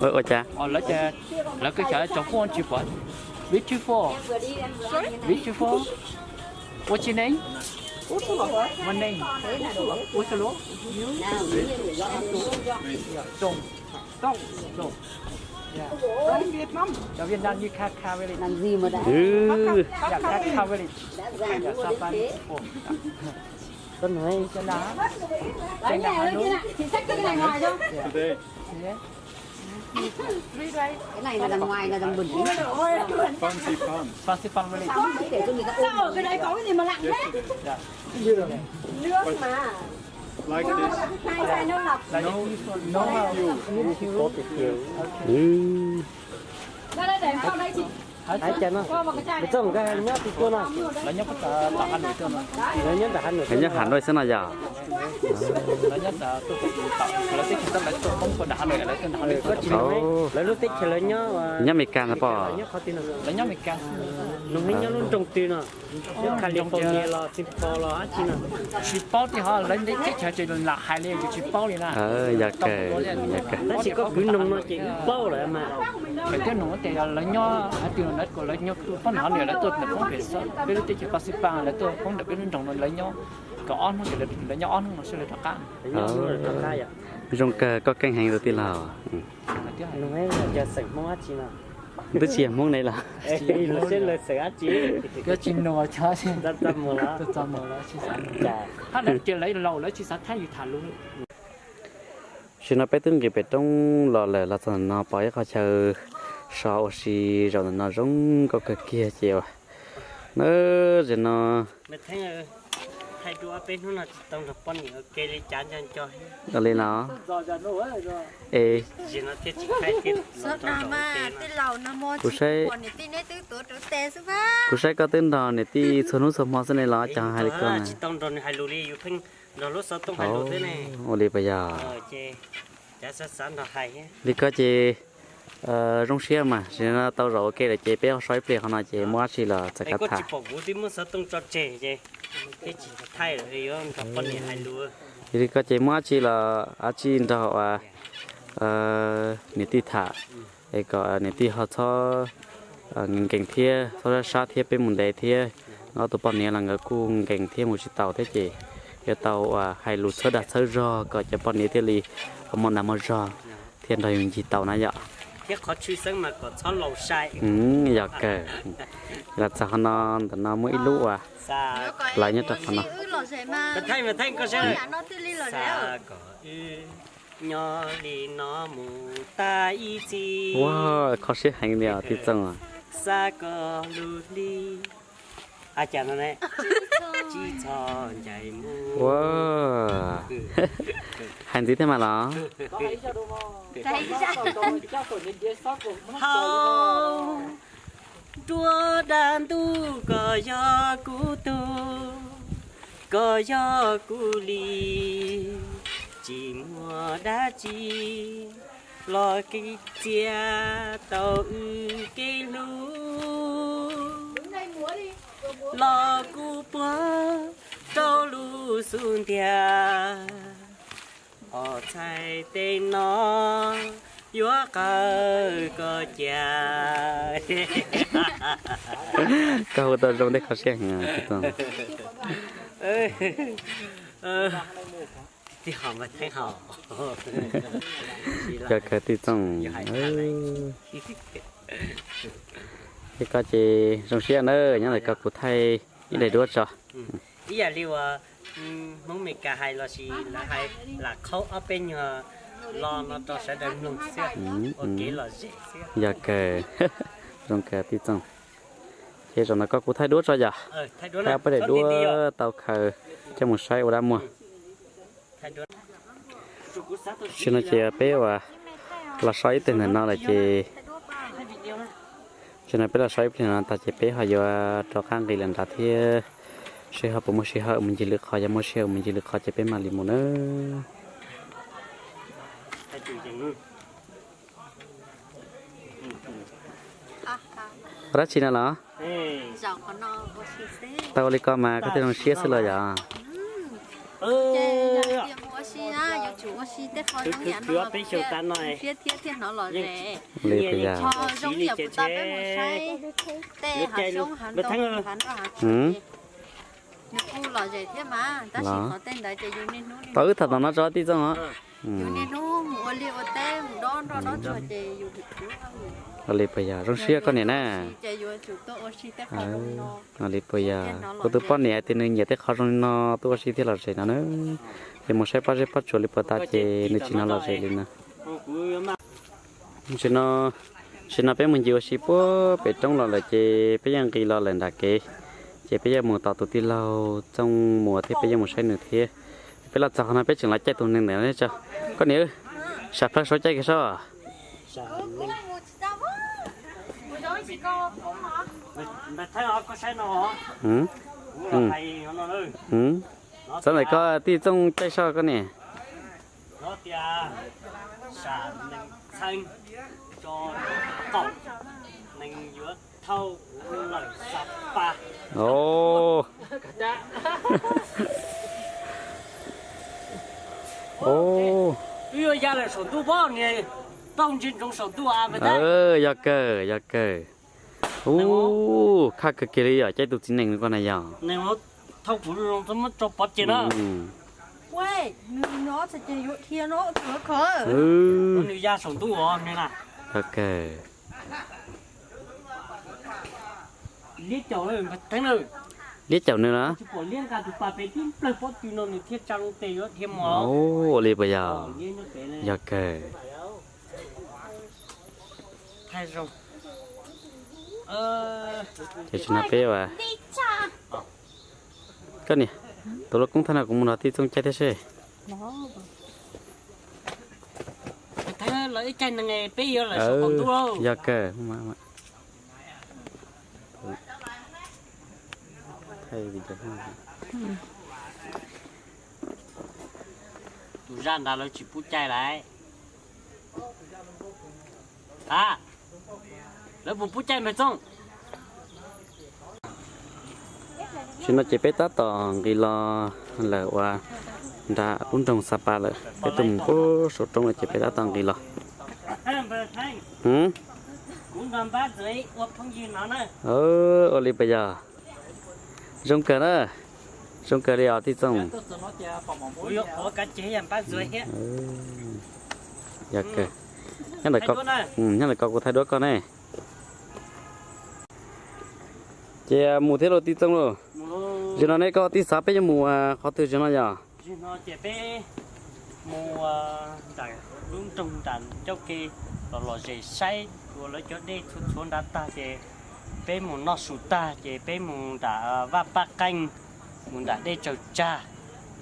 Ua cas? Beautiful. Beautiful. What's your name? What name? What's your name? Trong. Trong. Trong. Yeah. Trong Vietnam, you can't, can't really. Làm gì mà đã. Yeah, can't, can't really. Yeah, Sapa people. Có nói. Trên là, trên là Hà Nội. Today. Yeah. Cái này là đàng ngoài, là đàng bẩn. Fancy pants. Fancy pants really. Sao để cho người ta ôm? Sao ở cái đấy có cái gì mà lạnh thế? Yeah. Nước mà. Like this. No, no fuel. Hais tias no, Txooj nkawd nyob twg tuaj no? Lawv nyob tom Hà Nội tuaj no. Lawv nyob tom Hà Nội. Lawv nyob Hà Nội xwb no yog? Lawv nyob tom, lawv teb chaws, lawv tuaj Hmoob puag nram Hà Nội, lawv tuaj nram Hà Nội. Koj tsis, lawv lub teb chaws lawv nyob, nyob Amelikas no pom. Lawv nyob Amelikas. Nws nyob lub nroog twg no? Nyob California los Singapore los dab tsi no? Tsis paub tiag, ho lawv teb chaws ces lam hais li yus tsis paub li na. Yog kawg, yog kawg. Tab sis koj kwv noog no ces wb paub lawm mas. Lawv twb nug tias yog lawv nyob hais tias lawv kom lawv nyob poob nram Hà Nội, lawv tuaj ntawm poob pem peb lub teb chaws Pasipas, lawv tuaj poob ntawm peb lub nroog no, lawv nyob kom ob hnub ces lawv nyob ob hnub no seb lawv rov qab. Zoo kawg, koj keej heev tus tij laug. Nug cov xeem Hmoob dab tsi no? Twb tsis yog Hmoob ne los? Seb lawv xeem dab tsi. Koj tsis nug, txaj muag los? Hab lawv tias lawv laus lawv tsis xav thab yus tham lus. Tam sim no peb twb nqis pem roob los lawm, los txog ntawm no pom ib qho chaw so ua si zaum ntawm no zoo nkauj kawg kiag ces na, tam sim no li no. Es kuv saib, kuv saib koj twb nrog niam tij txhua hnub txhua hmo xwb ne los cov hais li ko na. Ua li puas yog? Li ko ces zoo siab mas, tam sim no tau zaum ua ke lawm ces peb so ib pliag qhov no ces muaj dab tsi los txawm kav tham. Li ko ces muaj dab tsi los dab tsi nrog niam tij tham, es kom niam tij ho txhob nkees nkees thiab txhob sab sab thiab peb mus ntev thiab. Ob tug poj niam los nkawd kuj nkees thiab mus tsis taus thiab ces yuav tau hais lus txhawb dag txhawb zog kom cov poj niam thiaj li muaj dag muaj zog thiab nrog yus ncig tau na yom. Yog kawg, los txog qhov no, ntawm no muaj ib lub uas lawv nyob rau qhov no. Ua, kho siab heev li os tij Txooj. Ab, cas no ne? Tsib txho ncaim mus. Ua, hais ntxiv thiab mas los? Hau nruab dab ntuj, koj yog kuv tug, koj yog kuv li, tsis muaj dab tsi los kev txiav tau wb kev hlub, los kuv puag rau lub xub ntiag. Ob txhais tes no yuav qawm koj cia. Koj hu tau zoo tej kho siab heev. Yog kawg Tij Txooj. Ces koj ces zoo siab na, nyob ntawm koj kuv thaij ib daim duab tso. Ib yam li uas Hmoob Meskas hais los sis lawv hais, lam qhaub ob peb nyuag lo no rau sawv daws mloog xwb, ua kev lom zem xwb. Yog kawg, zoo kawg Tij Txooj. Ces zaum no koj kuv thaij duab tso yom. Thaij ob peb daim duab tau khaws coj mus saib ua dab muag. Tam sim no ces peb uas los so ib teg ntawm no lawm ces, tam sim no peb los so ib pliag no tag ces peb ho yuav rov qab nqis lawm nrad thiab, seb ho puas muaj sij hawm mus ncig lwm qhov, yog muaj sij hawm mus ncig lwm qhov ces peb mam li mus nawb. Ua dab tsi no los? Tau ua li ko mas koj thiaj zoo siab xwb los yom? Li puas yog? Los, tau wb tham tom no tso Tij Txooj os. Ua li puas yog, zoo siab koj niam na. Ua li puas yog, kuv tus poj niam tias nws nyiam tej qhov zoo li no tuaj ua si thiaj lom zem no na. Ces mus saib pob zeb pob tsuas li puas tas ces nws tsis hnov lom zem li no. Tam sim no peb mus ncig ua si puag pem roob los lawm ces peb yeej nqis los lawm nram kev. Ces peb yeej mus tos tus tij laug Txooj Muas thiab peb yeej mus saib nws thiab. Peb los txog qhov no peb tseem los caij tus neeg ntawm no tso. Koj niam, sam plawg saub caij kiag saib. Txhob ntawm koj Tij Txooj caij saib koj niam. Wb yuav ya lawm saum ntuj pob niag, tau ntsia ntsoov saum ntuj. Yog kawg, yog kawg. Ub, khaj kawg kiag li yom, caij tus txiv nees ko na yom. Thauj kuv zoo txhob muab tso pov tseg na. Nws ya saum ntuj os. Yog kawg. Liab caum nws los? Ua li puas yog? Yog kawg. Ces tam sim no peb ua, koj niam, tus lub koob thaij no kuv mus nrog Tij Txooj caij thiab seb. Yog kawg. Tus zaj nrad lawv tsis pub caij lawm. A, lawv puas pub caij npawg Txooj? Tam sim no ces peb tab tom nqis los lawm uas nram lub nroog Xa Pas lawm, peb tuaj mus puag saum roob lawm ces peb tab tom nqis los. Ua li puas yog? Zoo kawg na, zoo kawg li os Tij Txooj. Yog kawg, nyob ntawm ko, nyob ntawm ko kuv thaij duab koj ne. Ces mus thiab lauj Tij Txooj lauj. Zaum no ne koj tij xav peb yuav mus qhov twg zaum no yog? Mus nram lub nroog nram ncauj ke los lom zem saib ua lawv cov dej txhua txhua nrad tag ces Peb mus noj su tag ces peb mus nram Vaj Paj Qeej, mus nram dej tsaws tsag.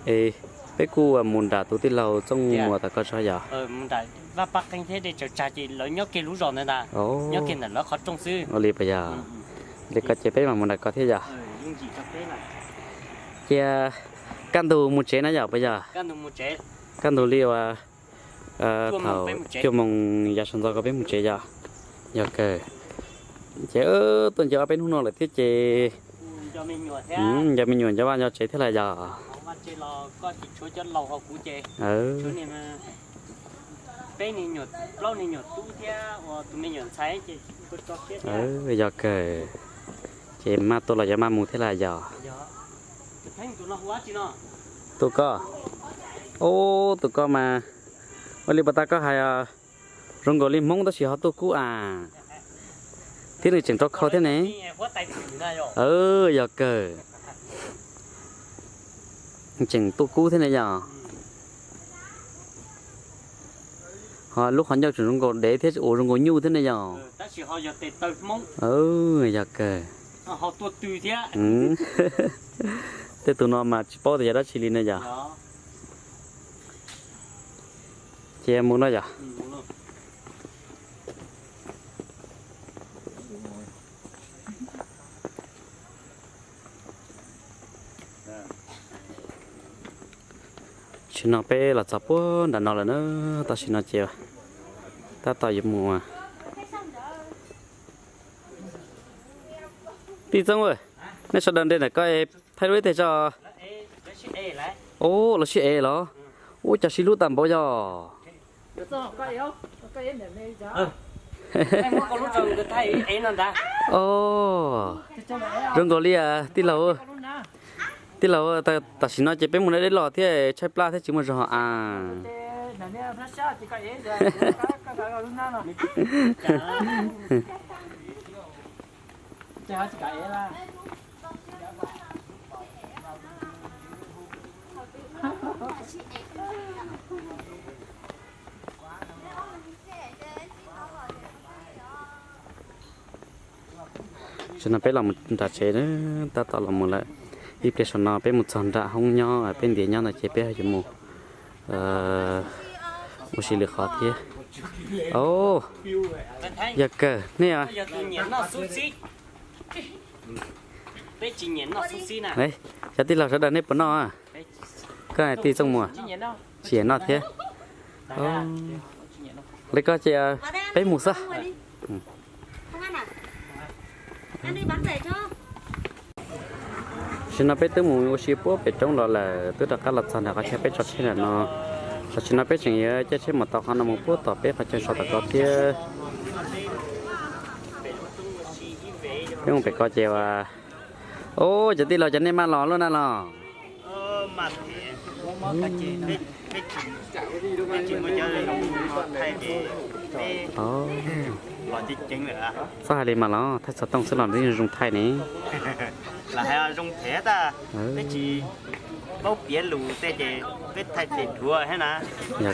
Es peb kuj mus nram tus tij laug Txooj Muas tom ko tso yom. Mus nram Vaj Paj Qeej thiab dej tsaws tsag ces lawv nyob kiag lub zos ntawd ntag, nyob kiag ntawm lawv qhov rooj xwb. Ua li puas yog? Li ko ces peb mam mus nram ko thiab yom. Cia kaj ntug mus tsev na yom puas yog? Kaj ntug li uas thaum cuaj moos yav sawv ntxov ko peb mus tsev yom. Yog kawg. Ces tuaj nco ob peb hnub no lawm thiab ces nco me nyuam nco vaj nco tsev thiab lawm yom. Yog kawg. Ces maj tuaj los yog maj mus thiab lawm yom. Tus ko, ub, tus ko mas ua li puas tas koj hais, zoo nkaus li Hmoob tab sis ho tuaj kub a, thiab nws tseem rau khau thiab ne. Yog kawg. Tseem tuaj kub thiab ne yom. Ho lub qhov ncauj tseem zoo nkaus dev thiab ua zoo nkaus nyuj thiab ne yom. Yog kawg. Tej tus no mas tsis paub tias yog dab tsi li ne yom. Ces mus no yom. Tam sim no peb los txog puag nram no lawm na, tam sim no ces tab tom yuav mus. Tij Txooj, nej sawv daws nres ntawm ko thaij lub ib teg tso. Ub, los sib ev los? Ub, cas sib hlub tag npaum yog. Zoo nkaus li tij laug, tij laug, tam sim no ces peb mus deb los thiab tshaib plab thiab tsis muaj zog a. Tam sim no peb los mus nram tsev, tab tom los mus lawm. Ib pliag saum no peb mus txog nram hoob nyob peb ntiav nyob ntawd ces peb yuav mus ua si lwm qhov thiab. Yog kawg nej. Cov tij laug sawv daws nej puas noj? Koj tij Txooj Muas, tsis noj thiab. Li ko ces peb mus xwb. Tam sim no peb twb mus ua si puag pem roob los lawm, twb rov qab los txog nram qhov chaw peb tso tsheb nram no. Tam sim no peb tseem yuav caij tsheb mus tau qhov no mus puag tom peb qhov chaw so tom ko thiab. Peb mus pem ko ces, ub, cov tij laug cov nej maj los lub na los? Txhob hais li mas los, thaij xov tooj xwb los nws zoo thaij ne. Yog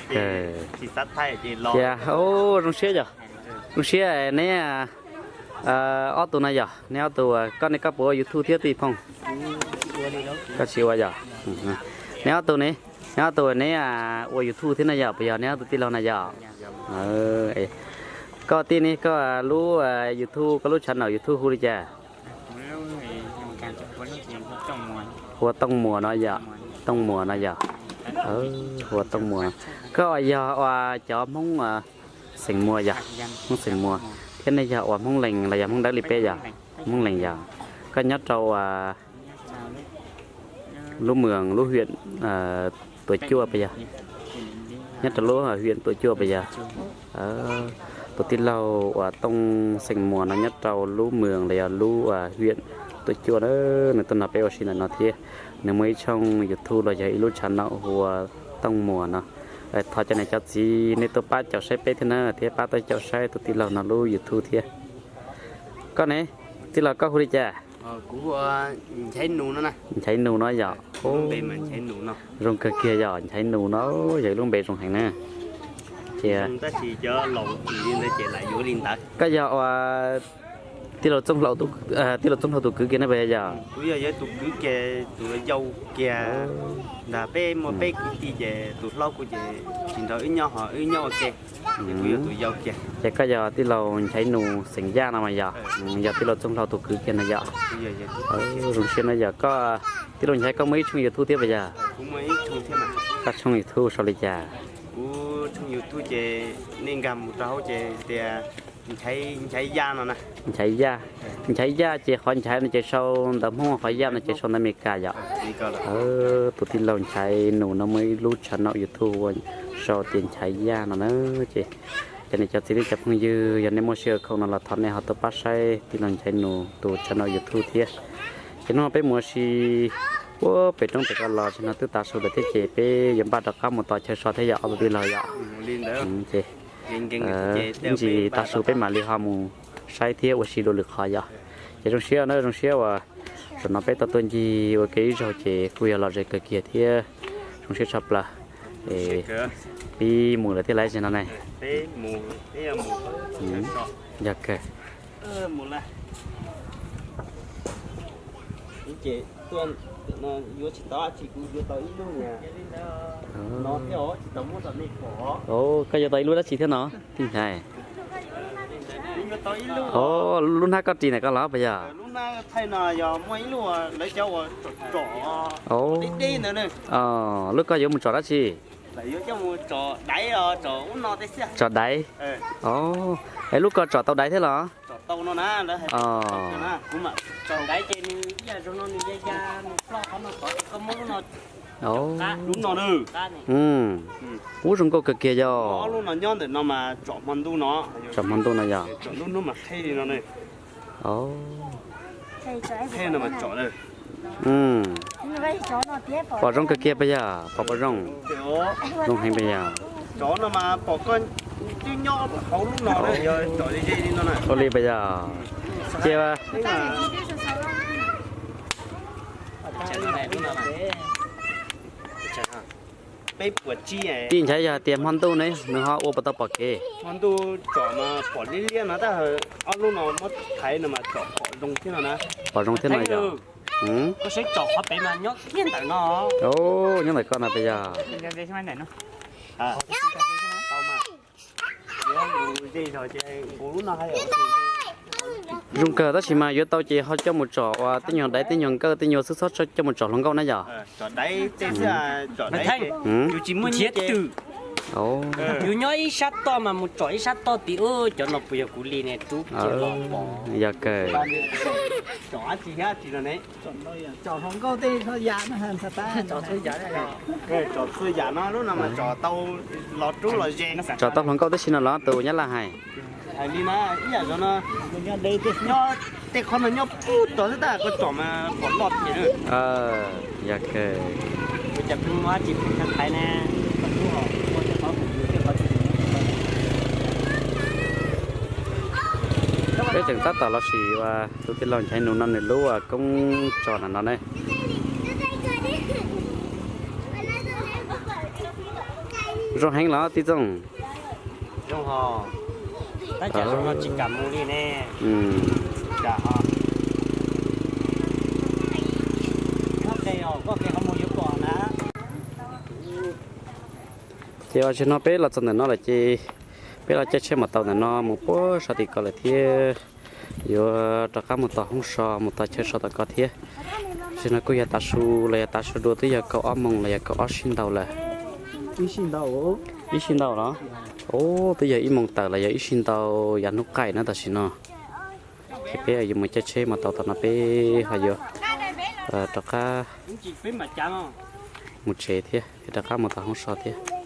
kawg. Cia, zoo siab yog, zoo siab neb ob tug no yog neb ob tug, koj ne koj puas ua YouTube thiab tij Phooj? Koj tsis ua yog. Neb ob tug ne, neb ob tug neb ua YouTube thiab no yog puas yog neb ob tug tij laug no yog? Koj tij ne, koj lub YouTube, koj lub channel YouTube hu li cas? Hu ua Tooj Muas no yog, Tooj Muas no yog, hu ua Tooj Muas no. Koj yog ua cov Hmoob xeem Muas yog, Hmoob xeem Muas, thiab nej yog ua Hmoob Lees los yog Hmoob Dawb li peb yog? Hmoob Lees yog. Koj nyob rau lub moos lub huyện Tủa Chùa puas yog? Nyob rau lub huyện Tủa Chùa puas yog? Tus tij laug uas Tooj xeem Muas no nyob rau lub moos los yog lub huyện Tủa Chùa na. Nws tuaj nrog peb ua si ntawm no thiab. Nws muaj ib tshooj YouTube los yog ib lub channel hu ua Tooj Muas no. Thov cov niam cov txiv nej tuaj pab caum saib peb thiab na, thiab pab tuaj caum saib tus tij laug no lub YouTube thiab. Koj ne, tij laug koj hu li cas? Nchaiv Nus no yog. Zoo kawg kiag yog Nchaiv Nus no, yog ib lub npe zoo heev na. Ces koj yog ua, Tij laug Txooj Hlau tus kwv kiag ne puas yog? Kuv yog yog tus kwv kiag, tus yau kiag. Ntag peb muaj peb kwv tij ces tus hlob kuv ces tsis nrog wb nyob ho wb nyob ua ke, ces kuv yog tus yau kiag. Ces koj yog tij laug Nchaiv Nus xeem Yaj no mas yog? Yog tij laug Txooj Hlau tus kwv kiag no yog? Zoo siab no yog koj. Tij laug Nchaiv, koj muaj ib tshooj YouTube thiab puas yog? Koj tshooj YouTube sau li cas? Kuv tshooj YouTube ces nej nkag mus rau hauv ces tias Nchaiv Yaj no. Nchaiv Yaj. Nchaiv Yaj ces qhov Nchaiv no ces sau ntawv Hmoob, qhov Yaj no ces sau ntawv Amelikas yom? Tus tij laug Nchaiv Nus no muaj ib lub channel YouTube ua sau tias Nchaiv Yaj no na. Ces cov niam cov txiv thiab cov phooj ywg, yog nej muaj sij hawm khoom no los thov nej ho tuaj pab saib tij laug Nchaiv Nus tus channel YouTube thiab. Ces hnub no peb mus ua si puag pem roob pem ko los tsis no twb tav su lawm thiab ces peb yuav npaj rov qab mus tos chaw so thiab yog ob tug tij laug yom? Ces ib ntsis tav su peb mam li ho mus saib thiab ua si dua lwm qhov yom. Ces zoo siab na, zoo siab uas zaum no peb tau tuaj ncig ua ke ib zaug ces kuj yog lom zem kawg kiag thiab zoo siab tshaj plaws. Pib mus lawm thiab laiv zim no ne. Yog kawg. Koj yuav tau ib lub dab tsi thiab no? Tij Nchaiv. Lub hnab koj ris ntawm koj los puas yog? Lub koj yuav mus tsom dab tsi? Tsom daiv. Es lub koj tsom tau daiv thiab los? Ub, zoo nkauj kawg kiag yog. Tsom hmo ntuj no yog. Pom zoo kawg kiag puas yog? Pom puas zoo? Zoo heev puas yog? Ua li puas yog? Ces Tij Nchaiv, yog tias hmo ntuj ne nws ho ua puas tau pom kev? Pom zoo thiab no yog. Nyob ntawm koj no puas yog? Zoo kawg, tab sis mas yuav tau ces ho coj mus tsom uas tej nyuag daiv tej nyuag nkawj tej nyuag xwb, txhob coj mus tsom hluas nkauj na yog. Yus nyob ib sab toj mas mus tsom ib sab toj tim ub, cov no puas yog kuv li ne, rub kiag los pom. Yog kawg. Tsom txhua yam no, lub no mas tsom tau los rub los ze. Tsom tau hluas nkauj tib si no los tus Nyab Laj hais. Hais li na, ib yam zoo no, nyob tej qhov no nyob pub tod xwb tab koj tsom mas pom loj tiag. Yog kawg. Peb tseem tab tom los sim ua tus tij laug Nchaiv Nus no nws lub koob tsom na no ne. Zoo heev los tij Txooj? Tab cas zoo no tsis kam mus li ne. Ces ua tsis no peb los txog ntawm no lawm ces peb los caij tsheb maus taus ntawm no mus puag sab tim ko lawm thiab. Yuav rov qab mus tos hoob so, mus tos chaw so tom ko thiab. Tam sim no kuj yog tav su los yog tav su dua, twb yog kaum ob moos los yog kaum ob sij ntau lawm. Ib sij ntau los? Ub, twb yog ib moos tawm los yog ib sij ntau yav hnub qaij na tam sim no. Ces peb yuav mus caij tsheb maus taus tom no peb ho yuav rov qab mus tsev thiab, rov qab mus tom hoob so thiab.